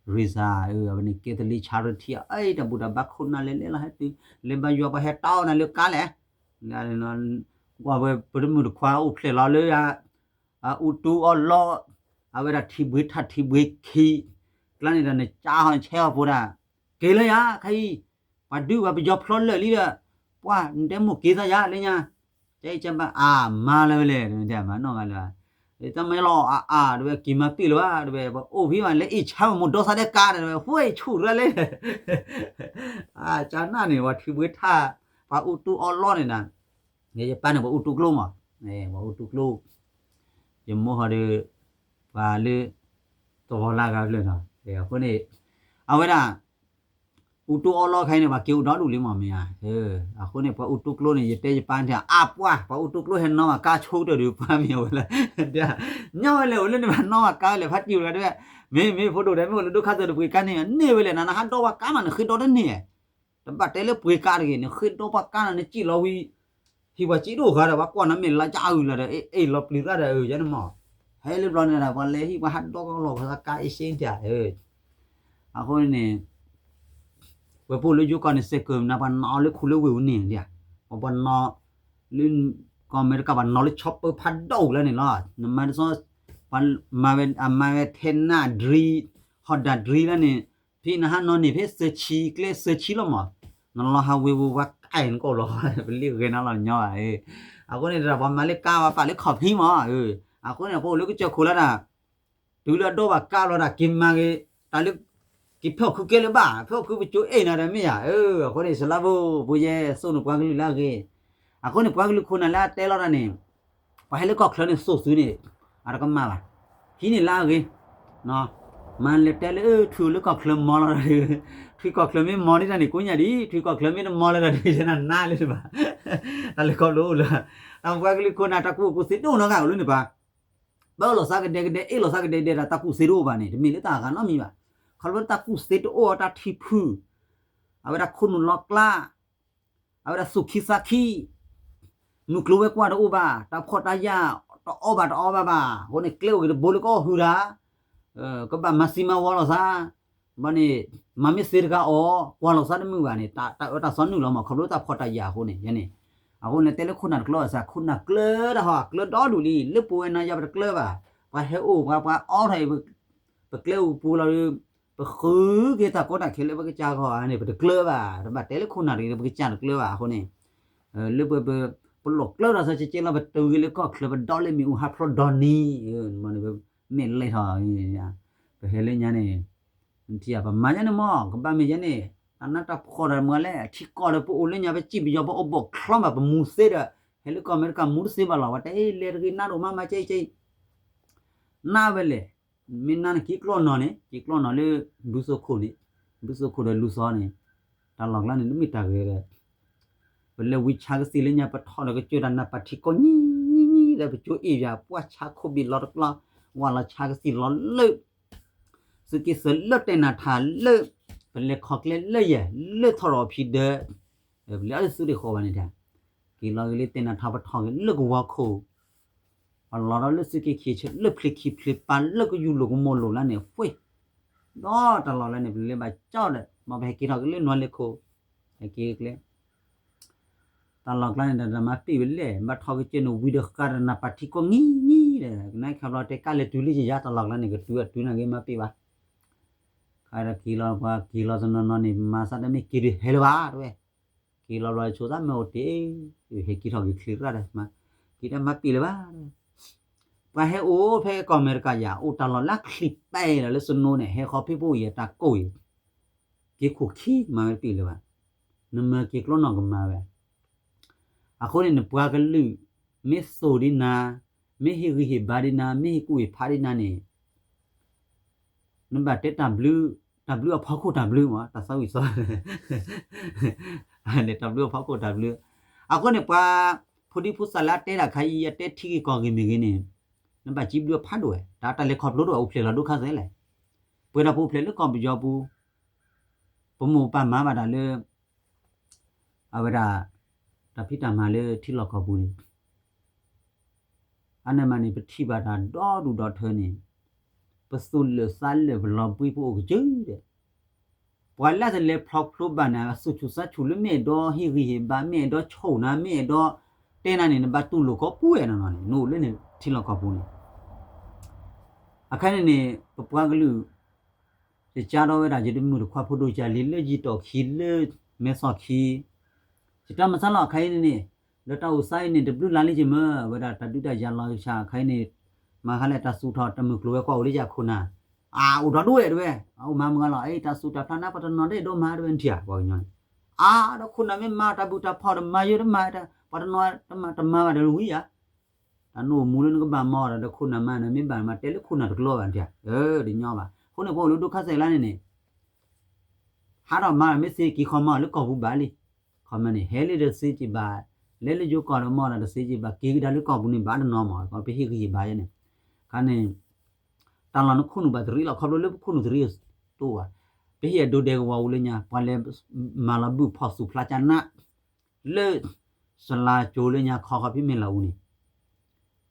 ရံစၢ် အဝဲန့ၣ်ကဲသလံ charity အံၤတၢ်ဘူၣ်တၢ်ဘါခိၣ်နၢ်လဲၤလဲၤလီၤဟဲတုၤ လဲၤဘါယွၤပှၤဟဲတၢ်အီၣ်နၤလၢကါလဲၣ် ကွၢ်ဝဲပတမုၢ်တခွါအိၣ်ဖျဲၣ်လီၤလၢ အအူတူအီလီ အဝဲဒၣ်ထံၣ်ဘှ့ထၣ်ထံၣ်ဘှ့ခံ ကျါန့ၣ်ဒီးနကၢ်ဟီနဆဲးဟီဖိဒၣ် က့ၤလၢယၤ ခဲအံၤ ပှၤဒုးပှၤပယီၤဖျီလၢာ်လံဒီး ပှၤနတဲမိၢ်က့ၤသးယၤလၢညါ ကဲအံၤကဘၣ်အါမၤလၢဝဲလဲၣ် မၤနီၢ်ဂၤလၢ တမ့ၢ်လီၤအါအါတဝဲက့ၤမၤပ့ၢ်လၢၤဘၣ်တဝဲ ပအိၣ်ဖံးဘၣ်လၢအ့ၣ်ဆါမ့ၢ်မိၢ်ဒီသးဒဲးကါတဝဲ ဟိဆူၣ်ရၣ်လဲၣ် ကနၣ်န့ၣ် ပှၤထံၣ်ဘှ့ထၣ် ပှၤအူတူအီလီန့ၣ်နၤ ယပၢ်န့ၣ် ပှၤအူတူကျိမး ပှၤအူတူကျိ ယမိၢ်ဟီဒီး ပှၤလၢ သဝီလၢဂၤဖျၢၣ်နီၤ အဃိန့ၣ် အဝဲဒၣ် အူတိၢ်အီၣ်လီၢ်ခဲအံၤန့ၣ် ပှၤက့ၤအိၣ်ဒီဒူၣ်လံမ့ၢ်မ့ၢ်ဧါ. အဃိန့ၣ် ပှၤအူတိၢ်ကျိန့ၣ် ယတဲယပၢ်န့ၣ် အါပှၢ် ပှၤအူတိၢ်ကျိဟဲနီၣ်ဘၣ်ကါဆိကတၢၢ်ဒီး ပှၤမ့ၢ်ဝဲလၢ ညီဝဲလဲၣ်အိၣ်လၢန့ၣ်ဘၣ်နီၣ်ဘၣ်ကါဝဲလဲၣ် ဖါတံၢ်ဝဲဒၣ် မ့ၢ်မ့ၢ်ဖိဒိၣ်ဒဲး မ့ၢ်အိၣ်လၢဒိၣ်ခါစၢၤဒီးပှ့ၤကါန့ၣ် န့ၢ်ဝဲလဲၣ် နနဟးဒီဘၣ်ကါမး နဃ့ဒီတန့ၢ် တဘၣ်တဲလၢပှ့ၤကါတဂ့ၤ နဃ့ဒီဘၣ်ကါနၤ နစံၣ်လီၤဝံၤ ဟံၣ်ပှၤစံၣ်တအိၣ်ဃာ်ဒီး ပှၤကွၢ်နၤမ့ၢ်လါကအုၣ်လီၤဒီး အ့ၣ်လီၤပျံၤသၣ်ဒီး ယဲန့ၣ်မး ဟဲလၢဘျီန့ၣ်ဒီး ပှၤလဲၤဟံၣ်ပှၤဟးဒီကလီၤ ပှၤကါအ့ၣ်စ့ၣ်တၢ် အဃိန့ၣ် ဝဲပအိၣ်လၢယိၤကီၢ်န့ၣ် စဲးကၢးနၤ ပှၤနီၣ်လၢခူလၢဝ့ၢ်ပူၤန့ၣ် ပှၤနီၣ်လၢ ကီၢ်အမဲရကၤ ပှၤနီၣ်လၢဆီပၢဖးဒိၣ်လၢန့ၣ်လီၤ. နမၤတစီ ပှၤမၤဝဲ အမၤဝဲထဲနၢ်ဒြံ ဟီၣ်ဒၣ်ဒြံလၢန့ၣ် ဖဲနဟးနီၣ်န့ၣ် ဖဲစၢဆံ ကျဲစၢဆံလီၤမး နလီၤဟးဝ့ၤဝူၤ ပှၤကဲနကအိၣ်လီၤ ပလံးဂဲၤနၤလီၤ ညီဘၣ် အဃိန့ၣ်ဒီး ပှၤမၤလၢကါ ပှၤပာ်လၢခီၣ်ဖံးမး အဃိန့ၣ် ပအိၣ်လၢကစၢၢ်ခိၣ်လၢဒၣ် တုၤလၢအဒီဘၣ်ကါလီၤဒၣ် က့ၤမၤဂ့ၤ တၢ်လၢ က့ၤဖဲအီၣ်ခုကဲလၢၤဘၣ် ဖဲအီၣ်ခုပကၠိအ့ၣ်နၤဒီးမ့ၢ်ယၤ အဃိန့ၣ် စလါဘိ ပယဲသိၣ်န့ၣ် ပှၤကလုာ်လၢအဂ့ၤ အဃိန့ၣ် ပှၤကလုာ်ခိၣ်နၢ်လၢအတဲလီၤတၢ်န့ၣ် ပှၤဟဲလၢကီၢ်ချၢန့ၣ် စိာ်စုန့ၣ် အတကမၣ်ဘၣ် ဟံးန့ၢ်လၢအဂ့ၤ မၤလဲၤတဲလၢ ထွံၣ်အိၣ်လၢကီၢ်ချၢမီလီၤဒီး ထွံၣ်ကီၢ်ချၢမ့ၢ်မီန့ၢ်တၢ်န့ၣ် ကိညါဒ် ထွံၣ်ကီၢ်ချၢမ့ၢ်တမီလၢၤဒီး ယဲနနါလၢၤဘၣ် တၢ်လဲၤခီဖျိအိၣ်လၢ တၢ်ပှၤကလုာ်ခိၣ်နၢ် တၢ်ကူၣ်ဘၣ်ကူၣ်သ့တအိၣ်နီတဂၤအိၣ်လၢန့ၣ်ပှၤ ပၢလီၤသးကဒဲကဒဲ အ့ၣ်လိာ်သးကဒဲကဒဲဒီး တၢ်ကူၣ်သ့တအိၣ်ဘၣ်န့ၣ် တမ့ၢ်လၢတၢ်အဂၤနီတမံၤဘၣ်. ခီဖျိတၢ်ကူၣ်သ့တအိၣ်အီၤ တၢ်ထံဖုၣ် အဝဲဒၣ်ခိၣ်နူာ်လီၤကျါ အဝဲဒၣ်သူၣ်ခံသးခံ မုၢ်ကျိၤဝဲၤကွာ်တအိၣ်ဘၣ် တၢ်ဖှီၣ်တၢ်ယာ်တအီၣ်ဘၣ်တအီဘၣ်ဘၣ် အဃိန့ၣ် ကျဲအိၣ်ဂ့ၤတဘိလၢကအိၣ်ဟုၣ်တၢ် ကဘၣ်မၤသံမၤဝီလိာ်သး ဘၣ်န့ၣ် မၤမ့ၢ်သ့တဂၤအီၤ ကွၢ်လိာ်သးတမုာ်ဘၣ်န့ၣ် တၢ်အၢတၢ်သီနုာ်လီၤမး ခီဖျိတၢ်ဖှီၣ်တၢ်ယာ်အဃိန့ၣ် ယဲန့ၣ် အဃိန့ၣ်တဲလၢခိၣ်နၢ်တကျၢၤဘၣ်စ့ၢ် ခိၣ်နၢ်ကျၢၤတၢ်ဟီ ကျၢၤဒီဒူၣ်လံ လၢပဝဲနၤယၤပတကျၢၤဘၣ် ပှၤဟဲအိၣ်ပှၤပှၤအီထီၣ်အံၤ ပကျဲအိၣ်ပူၤလီၤဒီး ပဃုက့ၤတၢ်ကီတၢ်ခဲလၢပကစၢ်ဂီၢ်န့ၣ် ပတကျၢၤဘၣ် တဘၣ်တဲလၢခိၣ်နၢ်တဂ့ၤ ပကစၢ်တကျၢၤဘၣ်အဃိန့ၣ် လၢပ ပလိာ်ကျၢၤဒီးသးကဲကဲလီၤ ပတုၤဂ့ၤလၢကီၢ်ချၢ ပဒီလၢမ့ၣ်အူဟးဖျိဒီနံၤ မ့ၢ်လဲၤထီၣ် ပဟဲလၢညါန့ၣ် ထံၣ်ပမၤညါန့ၣ်မး ကဘၣ်မ့ၢ်ယဲန့ၣ် တၢ်နးတၢ်ဖှီၣ်ဒီးမ့ၢ်လဲၣ် ထံကီၢ်ဒီးပအိၣ်လၢညါ ပစံၣ်ပယီၤ ပအိၣ်ဘီၣ်ချီဘၣ် ပမူသ့ဒီး ဟဲလၢကီၢ်အမဲရကၤမူတသ့ဘၣ်လီၤ ပှၤတဲလဲၤတဂ့ၤ နါဒိၣ်မးမၤကဲကဲ နါဝဲလဲၣ် မ့ၢ်နါန့ၣ် က့ၤကျီၢ်နီၢ်န့ၣ် က့ၤကျီၢ်နီၢ်လၢ ဘုသိၣ်ခိၣ်န့ၣ် ဘုသိၣ်ခိၣ်ဒီးလူၤသီန့ၣ် တၢ်လီၢ်ကျါန့ၣ် တမ့ၢ်တၢ်ဂ့ၤဒီး ပလဲၤဝံဆါကသံၣ်လၢညါ ပထီၣ်ဒီးကစၢၢ်တၢ်နးပၤထံကီၢ်နံၤနံၤနံၤဒီး ပကၠိအ့ၣ်ယၤ ပှၢ်ဆါခိၣ်ဘ့ၣ်လီၤတကျီ ဝၢ်လီၤဆါကသံၣ်လီၤလၢ သုးက့သၢလၢတဲနၤထးလၢ ပလဲၤခီကျဲလၢယဲၢ် လၢထီၣ်ရီၣ်ဖံးဒၢး ပလဲၤအီၤလၢသုးဒ့ၣ်ဃီဘၣ်န့ၣ်တၢ် က့ၤလီၤက့ၤလၢတဲနၤထး ပထီၣ်က့ၤလၢကဝီၤခိၣ် ပလီၤဒီးလၢသုးက့ခံဆၢ လၢဖျ့ခံဖျ့ပၤ လၢကယူၢ်လိာ်ကမိၢ်လိာ်လၢန့ၣ် ဖှ့ ဒီးတၢ်လီၢ်လၢန့ၣ် ပလဲၤဘၣ်ကၠီဒီး မ်ပဟဲက့ၤထီၣ်က့ၤလၢနွၤလ့ၤခိၣ် ဟဲက့ၤကျဲ တၢ်လီၢ်ကျါန့ၣ်ဒီး တၢ်မၤပ့ၢ်ဝဲလဲၣ် ဘၣ်ထီၣ်ကစၢၢ်န့ၣ် ဝံၤဒီးဃးဒီးနးပၤထံကီၢ်နံၤနံၤဒီး ကနၣ်ခါဘျီတဲကၢ်လဲၤတုၤလၢယယါတၢ်လီၢ်ကျါန့ၣ် ကတုၤအတုၤနာ်က့မၤပ့ၢ်ဘၣ် ခါဒီးက့ၤလီၤပှၤက့ၤလီၤတနီၤနီၤန့ၣ် မၤသးတမ့ၢ်က့ၤဒုးဟဲလၢၤဘၣ်တဲဝဲ က့ၤလီၤဘျီဆိသးမ့ၢ်အိၣ်တ့ၢ် ဟဲက့ၤထီၣ်က့ၤချ့တရၣ်ဒီး က့ၤတၢ်မၤပ့ၢ်လၢၤဘၣ် ပှၤဟဲအိၣ်ဖဲကီၢ်အမဲရကၤယၤ အိၣ်တၢ်လီၢ်လၢချံပာ်လီၤလၢ snow န့ၣ် ဟဲဃီဖံးဖိအံၤအတၢ်ကိၢ်အံၤ က့ၤခိၣ်ခံမၤဝဲတပ့ၢ်လၢၤဘၣ် နမၤက့ၤကျီနီၢ်ကမၤဝဲ အဃိန့ၣ် နပှၤကလုာ် မ့ၢ်သိၣ်ဒ်နၤ မ့ၢ်ဟ့ၣ်ဂံၢ်ဟ့ၣ်ဘါဒ်နၤ မ့ၢ်ဟ့ၣ်ကူၣ်ဟ့ၣ်ဖးဒ်နၤန့ၣ် နဘၣ်တဲတၢ်ဘျုး တၢ်ဘျုးအဖီခိၣ်တၢ်ဘျုးမး တၢ်သီဝံၤသီ တၢ်ဘျုးအဖီခိၣ်တၢ်ဘျုး အဃိန့ၣ် ပှၤ ဖိဒံဖိသၣ်လၢအတဲတၢ်ခါအံၤ အတဲထံဂ့ၤကီၢ်ဂ့ၤမ့ၢ်ဂ့ၤန့ၣ် နဘၣ်စံးဘျုးအဖးဒိၣ်ဝဲ တၢ်တၢ်လဲၤခီဖျိတအိၣ် အိၣ်ဖျဲၣ်လီၤဒိၣ်ခါစဲလဲၣ် ပှဲၤဒီးပအိၣ်ဖျဲၣ်လၢကီၢ်ပယီၤပူၤ ပမိၢ်ပပၢ်မၤဘၣ်တၢ်လၢ အဝဲဒၣ် တၢ်ဖံးတၢ်မၤလၢထံလီၢ်ကီၢ်ပူၤန့ၣ် အန့ၣ်မးန့ၣ် ပထံၣ်ဘၣ်တၢ်ဒီဒူၣ်ဒီထၢန့ၣ် ပသူၣ်လၢာ်သးလၢာ် ပလီၤဘှံး ပအိၣ်ကစၢၢ်ဒီး ပှၤလၢတလဲၤဖျီဖျိဘၣ်န့ၣ် အသူၣ်ဆူၣ်သးဆူၣ်လၢ မ့ၢ်အဲၣ်ဒိးဟ့ၣ်ဂံၢ်ဟ့ၣ်ဘါ မ့ၢ်အဲၣ်ဒိးဆိၣ်နၤ မ့ၢ်အဲၣ်ဒိးတဲနၤန့ၣ် နဘၣ်တူၢ်လိာ်ကိးပှဲၤနီၢ်နီၢ်န့ၣ် နအိၣ်လၢန့ၣ်ထံလီၢ်ကီၢ်ပူၤန့ၣ် အခါန့ၣ်န့ၣ် ပပှၤကလုာ် ယကါဒီးဝဲဒၣ် ယတမုၢ်တခွါဖိဒိၣ်ကၢ်လံ လၢယံာ်တီၢ်ခံ လၢမဲာ်သီၣ်ခံ ယတၢ်မၤဆါလီၤ အခါအံၤန့ၣ်န့ၣ် ဒီးတၢ်အိၣ်သးအံၤန့ၣ် တဘျုးလါလံ ယမၢဝဲဒၣ် တၢ်ဒုးတၢ်ယၤလီၤကဆါ အခါအံၤန့ၣ် မၤဟါလဲၣ် တၢ်သူၣ်ထီၣ် တၢ်မုၢ်ကျိၤဝဲၤကွာ်အိၣ်လၢယၤခိၣ်နၢ် အအိၣ်ဒီဒူၣ်ဝဲတဲဝဲ အအိၣ်မၤမုၢ်ဂၤလီၤ အံၤတၢ်သူၣ်တၢ်ဖျါနၤ ပှၤတနီၤတအဲၣ်ဒိးမၤတဲဝဲ နထံၣ်ဧါ ပှၤကညီန့ၣ် အါ ဒီးခိၣ်နၢ်မ့ၢ်မၤတၢ်ဘူၣ်တၢ်ဖီၣ်ဒီး မၤယိတမၤ ပှၤတနီၤတမၤဘၣ်ဒီးဝံၤယါ တၢ်နအိၣ်မူလၢနကဘၣ်မၤအီၤဒီး ခိၣ်နၢ်မၤန့ၣ် မ့ၢ်ဘၣ်မၤတဲလၢခိၣ်နၢ်တကျိၤဘၣ် နထံၣ်ဧါ တညီဘၣ် အဃိန့ၣ် ပအိၣ်လၢဒိၣ်ခါစဲးလါန့ၣ်န့ၣ် ဟးထီၣ်မၤမ့ၢ်သ့က့ၤ comment လၢကီၢ်ပူၤဘၣ်လံ. comment န့ၣ် ဟဲလံဒီးသ့က့ၤဘၣ်, လဲၤလၢယိၤကီၢ်ဒီးမ့ၢ်ဒီးတသ့က့ၤဘၣ် က့ၤကဒါလၢကီၢ်ပူၤန့ၣ်ဘၣ်တနီၤမး ပဟ့ၣ်ဂံၢ်ဟ့ၣ်ဘါယဲန့ၣ်, ခါန့ၣ် တၢ်လီၢ်နခိၣ်နူာ်ဘၣ်တရံးလီၤ ခီဖျိလၢပခိၣ်နူာ်တရံးတိၢ်ဘၣ်, ပဟ့ၣ်အဒိဒဲကဝီၤအူလၢညါ ပှၤလဲၤမၤလီၤဘုၣ်ဖီၣ်သူၣ်ဖျါကနး လၢ စလါကၠိလၢညါခီခီဖဲမဲၢ်လးအူန့ၣ်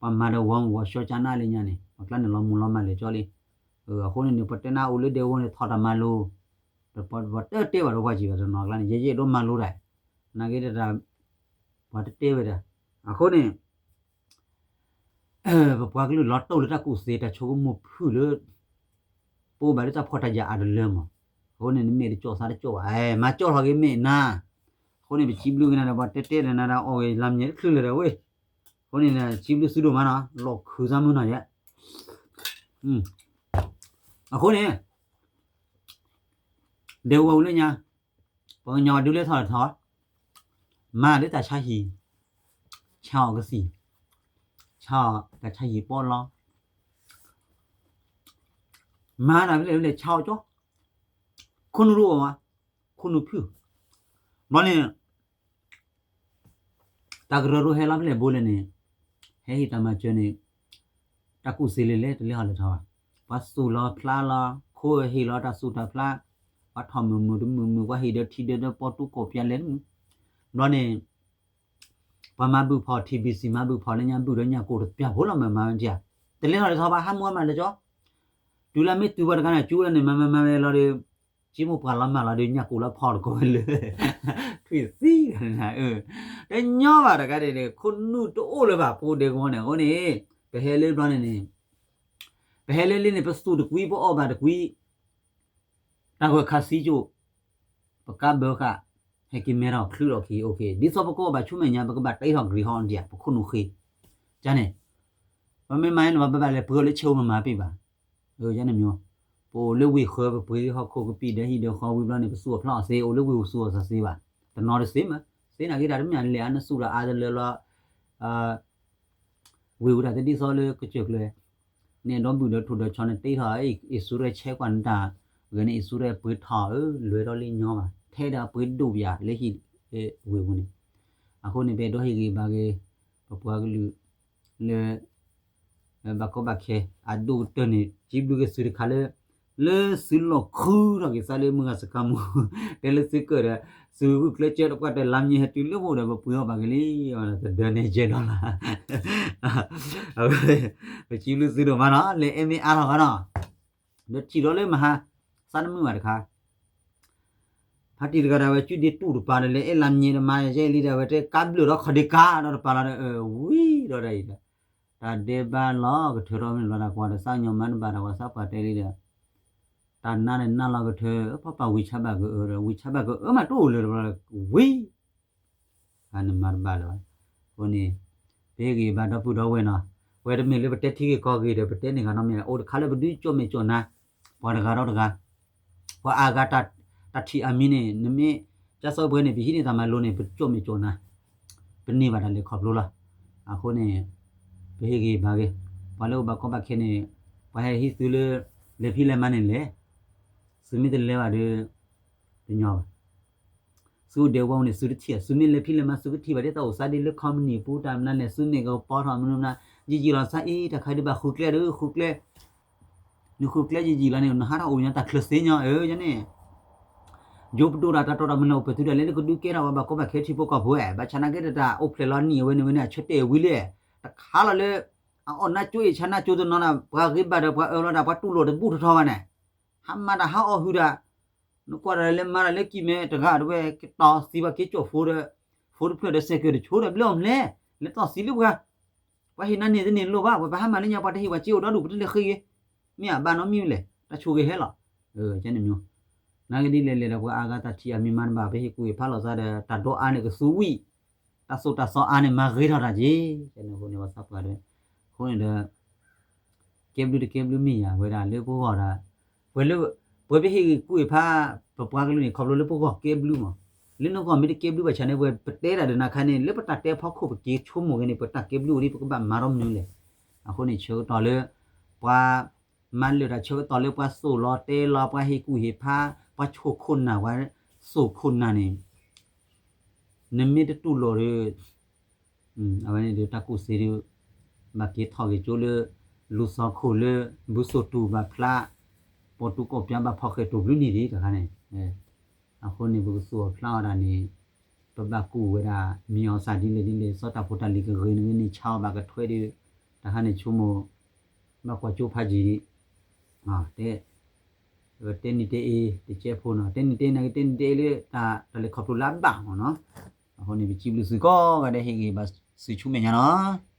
ပှၤမၤဒီးဝီမုၢ်ဝီၤဆှီကနးလၢညါန့ၣ် ပှၤကျါန့ၣ်လီၤမုၢ်လီၤမၢ်လဲၤကၠီလံ. အဃိန့ၣ်န့ၣ် ပတဲနၢ်အိၣ်လၢဒဲကဝီၤန့ၣ် ထီၣ်တၢ်မၤလိ, ဒီးပှၤတတဲဘၣ်ဒီးပှၤကံၣ်ဘၣ်တနီၤကျါန့ၣ် ယဲယဲၢ်ဒိးမၤလိတၢ်, နာ်က့ဒီး ပှၤတတဲဝဲဒၣ်, အဃိန့ၣ် ပပှၤကလုာ်လီၤတိၢ်လၢတၢ်ကူၣ်သ့တၢ်ဆိကမိၣ်ဖုၣ်လၢ ပအိၣ်ဘၣ်လၢတၢ်ဖှီၣ်တၢ်ယာ်အါတလၢမး, အဃိန့ၣ် နမ့ၢ်တကၠီၣ်သးတကၠီၣ်ဘၣ်, မၤကၠီၣ်ထီၣ်က့ၤမ့ၢ်နၤ, အဃိန့ၣ် ပစံးဘျုးက့ၤနၤဒီး ပှၤတဲတဲဒီးနၤဒီးအီၣ်ဂ့ၤလါမၠဲၤတချုးလၢၤဒီးဝဲ, အဃိန့ၣ် စံးဘျုးသုဒိၣ်မးနီၤ လီၢ်ခုးသးမုၢ်နီၤယဲ, အဃိန့ၣ် ဒဲကဝီၤအူလၢညါ, ပှၤကညီဒုးလဲၤထီၣ်လဲၤထီၣ်, မၤလၢတၢ်ဆါဟံၣ်, ဆါအီၣ်ကသံၣ်, ဆါအီၣ်တၢ်ဆါဟံၣ်ပီလီၤ, မၤတၢ်ဖဲလဲၣ်ဖဲလဲၣ်ဆါအီၣ်ကၠီ, ခိၣ်နူာ်တအိၣ်ဘၣ်, ခိၣ်နူာ်ဖုၣ်, ဘျီန့ၣ် တၢ်ကရၢကရိဟဲလီၤဖဲလဲၣ်ဘိလဲၣ်န့ၣ်, ဟဲဟ့ၣ်တၢ်မၤစၢၤန့ၣ်, တၢ်ကူၣ်သ့လၢလဲၣ် တလဲၤဟီၣ်လဲၤထီၣ်ဘၣ်, ပှၤသူၣ်လီၤဖျါလီၤ, ခိၣ်ဟ့ၣ်လီၤတၢ်သူၣ်တၢ်ဖျါ, ပှၤထီၣ်မုာ်မုာ်တမုာ်မုာ်, ပှၤဟ့ၣ်ဒီးထံဒီးဒီးပီတူကီၢ်ပျးလဲၤတမုာ်, ဘျီန့ၣ် ပှၤမၤဘုၣ်ဖီၣ် ထံဘံၣ်စံၣ် မၤဘုၣ်ဖီၣ်လၢညါဘုၣ်ဒီးညၣ်ကိၢ်တပျၢ်ဖိလီၤမးမၤဝဲဒၣ်, တလဲၤထီၣ်လဲၤထီၣ်ဘၣ် ဟးမုၢ်ဟါမၢ်လဲၤကၠီ, တုၤလၢမ့ၢ်တုၤပှၤတဂၤန့ၣ် ကၠူဝဲန့ၣ် မၤမၤမၤဝဲလီၤဒီး က့မိၢ်ပှၢ်လီၤမၢ်လီၤဒီး ညၣ်ကိၢ်လီၤဖီၣ်တကိးဝဲလၢ ထွံၣ်သံ, တညီဘၣ်တဂၤန့ၣ် ခိၣ်နူာ်တအိၣ်လၢၤဘၣ် ပအိၣ်ဒဲကဝီၤန့ၣ် အဃိန့ၣ် ပဟဲလၢဘျီန့ၣ်န့ၣ် ပဟဲလၢလံန့ၣ် ပသူၣ်တကွံ ပအီၣ်ဘၣ်တကွံ တၢ်ဂၢၢ်ခးသံကၠိၣ်, ပကါဘၢဃာ်, ဟဲက့ၤမဲထီၣ်ချုးထီၣ်က့ၤ ဒ်သိးပကအီၣ်ဘၣ်ဆူမဲာ်ညါ ပကဘၣ်တ့ထီၣ်ကရံၣ်ဟီဒံး ပခိၣ်နူာ်ဃ့, ကန့ၣ်, ပမ့ၢ်မၤန့ၣ် ပဘၣ်လဲၤပှ့ၤအီၤလၢဆဲးဧိၤမမၤပ့ၢ်ဘၣ်, ကန့ၣ်မ့ၢ်, ပအိၣ်လၢဝ့ၢ်ဃၢ ပပှ့ၤဟီၣ်ခိၣ်ကပံာ်ဒီးဟံၣ်ဒီးဃီဝံၤဘျီန့ၣ် ပသူၣ်အီၣ်ဖျါအီၣ်သ့ အိၣ်လၢဝ့ၢ်ပူၤသူၣ်အီၣ်သးသ့ဘၣ်, တနီၤတသ့မး, သ့နာ်က့တၢ်တမ့ၢ် လဲၤအါနသူၣ်ဒီးအါတလၢလီၤ ဝ့ၢ်ဝဲဒၣ်တဒ်သိးလၢကစၢၢ်ကျၢၤ, န့ၣ်ဒီဘုၣ်ဒီးထိၣ်ဒီးဆီန့ၣ်တ့ထီၣ် အံၣ်စူရဲဆဲးကွၢ်နတၢ်, ဂ့ၤန့ၣ်အံၣ်စူရဲပှ့ၤထီၣ်ဧၢ လွဲၤထီၣ်လံညီဘၣ် ထဲဒၣ်ပှ့ၤဒိၣ်ပယၤလၢဟံၣ်ဝ့ၢ်ပူၤန့ၣ်, အဃိန့ၣ် ပအဲၣ်ဒိးဟ့ၣ်ဂံၢ်ဘါက့ၤ ပပှၤကလုာ် လၢ ဘၣ်ကီဘၣ်ခဲ အဒိၣ်ကတၢၢ်န့ၣ် စံးဘျုးက့ၤသုတခါလၢ လၢသုလီၢ်ခူထီၣ်က့ၤသးလၢမုၢ်ဂၤစကါမူ တဲလၢသုကၢၢ်ဒီး သုဂုာ်ကျဲးစၢးတပှၢ်တၢၢ်လါမၠ့ဟဲတုၤလၢပအိၣ်ဒီး ပပှ့ၤအီၣ်ဘၣ်က့ၤလံ, တဒၢန့ၣ်ယဲၢ်ဒီလၣ်, ပစံးဘျုးသုဒိၣ်မးနီၤ လၢအဲၣ်မ့ၢ်အါထီၣ်ဃီနီၤ, ဒီးထံၣ်ဒီးလၢမဟါ သးတမုာ်ဘၣ်တခါ ဖါတံၢ်တဂၤဒၣ်ဝဲ ကုဒ့တူၢ်တပၤဒီး လၢအဲၣ်လါမၠ့တမါယဲၢ်လံဒၣ်ဝဲ တဲကါဘျုးဒီးခီဒ့ကါဒီးတပၤလီၤဒီး ဝံၤဒီးဒ်အံၤဒီး တၢ်ဒဲးဘးလီၤကထၢထီၣ်မ့ၢ်လီၤတၢ်ကွၢ်ဒီး သးကညီၤမါတဘၣ်ဒီး ပှၤသးပှၢ်တဲလံဒီး တၢ်နါန့ၣ်နါလီၤကထၢ ပှၤပာ်ဝံၤဆါဘၣ်ကအၢဒီး ဝံၤဆါဘၣ်ကအၢမးတအိၣ်လၢၤတဘျီဒီး ဝံၤ အန့ၣ်မၤတဘၣ်လၢၤဘၣ်, အဃိန့ၣ် ပဟ့ၣ်ဂံၢ်ဘါဒီပုၢ်ဒီဝဲၢ်နီၤ, ပဝဲတမ့ၢ်လၢပတဲထံဂ့ၢ်ကီၢ်ဂ့ၢ်ဒီး ပတဲန့ၢ်ဂၤနီတမံၤ အိၣ်တခါလၢပဒုးကၠီၣ်မဲာ်ကၠီၣ်နါ ပှၤတဂၤဒီးတဂၤ, ပှၤအါဂၤတၢ်ထံၣ်အမံၤန့ၣ် နမ့ၢ်ကၢ်စီပှဲၤန့ၣ် ပဟံးန့ၢ်တၢ်မၤလိန့ၣ် ပကၠီၣ်မဲာ်ကၠီၣ်နါ, ပန့ၢ်ဘၣ်တၢ်လဲၤခီဖျိလီၤ. အဃိန့ၣ် ပဟ့ၣ်ဂံၢ်ဘါက့ၤ ပှၤလၢအိၣ်ဘၣ်ကီဘၣ်ခဲန့ၣ် ပှၤဟဲဟံးသုလၢ လဲၤဖံးလဲၤမၤန့ၣ်လဲၣ်, သုမ့ၢ်တလဲၤဘၣ်ဒီး တညီဘၣ် သုအိၣ်ဒဲးဝီန့ၣ် သုတထံၣ်, သုမ့ၢ်လဲၤဖံးလဲၤမၤ သုကထံၣ်ဘၣ်ဒ်သိး အိၣ်သးဒ်လၢ company ပူၤ တၢ်မနုၤလဲၣ်, သုမ့ၢ်ကပီထီၣ်မနုၤမနုၤ, ယံာ်ယံာ်လီၤသးအံၤ တၢ်ခါဒုးဘၣ်ဃုကျဲဒီး ဃုကျဲ, နဃုကျဲယံာ်ယံာ်လီၤန့ၣ် နဟးထီၣ်အိၣ်ညါတၢ်ချၢသ့ညီ အၢ ယန့ၣ်, ယိပဒိၣ်တၢ်တၢ်တီတၢ်မနုၤအိၣ်ပှဲၤသုဒၣ်လဲာ် လၢကဒုးကဲထီၣ်ဝဲဘၣ်ကီဘၣ်ခဲထံဖိကီၢ်ဖိဧါ, ဘၣ်ဆၣ်နာ်က့တၢ်အိၣ်ဖျဲၣ်လီၤနံၣ်အဝဲန့ၣ်ဝဲန့ၣ် အဆၢတဲာ်ဝံၤလံ, တခါလီၤလၢ အအီၣ်နါကၠိအံၤဆါနါကၠိတနီၤဒီး ပှၤဂ့ၤဘၣ်ဒီးပှၤအၢလီၤဒၣ် ပှၤတူၢ်လိာ်တဘူၣ်ထီထီဘၣ်န့ၣ်, ဟးမၤတၢ်ဟးအီၣ်ဟုၣ်ဒၣ် နကွၢ်တၢ်လၢမၤတၢ်လၢကံၢ်မဲတဂၤ တဝဲကတီၤသံပှၤက့ၤကၠီၣ်ဖိဒီး ဖိတဖျၢၣ်ဒီး စဲးကၢၢ်တဆိဒီး ဘျၢအီၤမလဲၣ်, လဲၤတီၢ်သံလၢပှၤ, ပှၤဟ့ၣ်နၤန့ၢ်တန့ၢ်လိၣ်ဘၣ်, ပှၤပဟးမၤလၢညါ ပှၤတဟ့ၣ်ပှၤစ့အိၣ်ဒီဒူၣ် ပတလဲၤဃ့ဂ့ၤ, မ့ၢ်အဘၣ်နီတမံၤလဲၣ်, တၢ်ဆိၣ်ဂ့ၤဟဲလီၤ, ကန့ၣ်မ့ၢ်, နာ်က့ဒ်လဲၣ်လဲၣ်ဒီး ပှၤအါဂၤတၢ်ထံၣ်အမံၤမၤတဘၣ် ပဟ့ၣ်ကူၣ်ဟ့ၣ်ဖးလိာ်သးဒီး တၢ်ဒိးအါန့ၣ်ကသူဝံၣ်, တၢ်သိၣ်တၢ်သီအါန့ၣ် မၤဂ့ၤထီၣ်တၢ်က့ၤ, ကန့ၣ်အဃိန့ၣ် ပှၤသးပှၢ်ဒီး, အဃိန့ၣ်ဒီး ကဲဘျုးတကဲဘျုးမ့ၢ်ယၤ ဝဲဒၣ်လၢပဂီၢ်ဒီး, ပှၤလၢ, ပှၤပဟ့ၣ်ဂံၢ်ကူၣ်ဟ့ၣ်ဖး ပပှၤကလုာ်န့ၣ် ခီဖျိလၢပဂီၢ်ကဲဘျုးမး, လၢနဂီၢ်မ့ၢ်တကဲဘျုးဘၣ်ဆၣ်န့ၣ် ပှၤပတဲတၢ်ဒီးနၤခါန့ၣ် လၢပတၢ်တဲဖီခိၣ်ပက့ၤဆိကမိၣ်ဂ့ၤန့ၣ် ပတၢ်ကဲဘျုးအိၣ်ဒ် ပကဘၣ်မၤထီၣ်မနုၤလဲၣ်, အဃိန့ၣ် ဆၢကတီၢ်လၢ ပှၤ မၤလၢာ်တၢ်ဆၢကတီၢ်လၢပှၤသိၣ်လီၤတဲလီၤ ပှၤဟ့ၣ်ကူၣ်ဟ့ၣ်ဖး, ပှၤဆိၣ်ခိၣ်နၢ် ပှၤစိာ်ခိၣ်နၢ်န့ၣ် နမ့ၢ်တတူၢ်လိာ်ဒီး အဝဲန့ၣ်ဒီးတၢ်ကူၣ်သ့ဒီး ဘၣ်က့ၤထီၣ်က့ၤကၠိလၢ လူၤသီခိၣ်လၢ ဘုစိၣ်တူၢ်ဘၣ်ဖျါ ပိာ်တူကီၢ်ပၠါဘၣ်ဖီၣ်ဃဲးတိၢ်ဘျုးန့ၣ်ဒံးတခါန့ၣ် အဃိန့ၣ် ပကသူၣ်အီၤဖျါအီၤဒၣ်န့ၣ် ပဘၣ်ကူၣ်ဝဲဒၣ် မံၤအီၤသးဒ်လဲၣ်ဒ်လဲၣ် စီၤတၢ်ဖိတၢ်လံၤကဂ့ၤန့ၣ်န့ၣ် ဆါအီၤဘၣ်ကထွဲဒီး တခါန့ၣ်ဆိကမိၣ် ဘၣ်ကွၢ်ကၠိဖးယံာ်ဒံး တဲ တဲနံၤတဲအ့ တကဲဖိနီၤ တဲနံၤတဲအ့ နကတဲနံၤတဲအ့လၢ တၢ်လဲၤခီဖျိလၢအဘၣ်မ့ၢ်နီၤ အဃိန့ၣ် ပစံးဘျုးသုကိးဂၤဒဲး ဟ့ၣ်ဂံၢ်ဘါသုဆူမဲာ်ညါနီၤ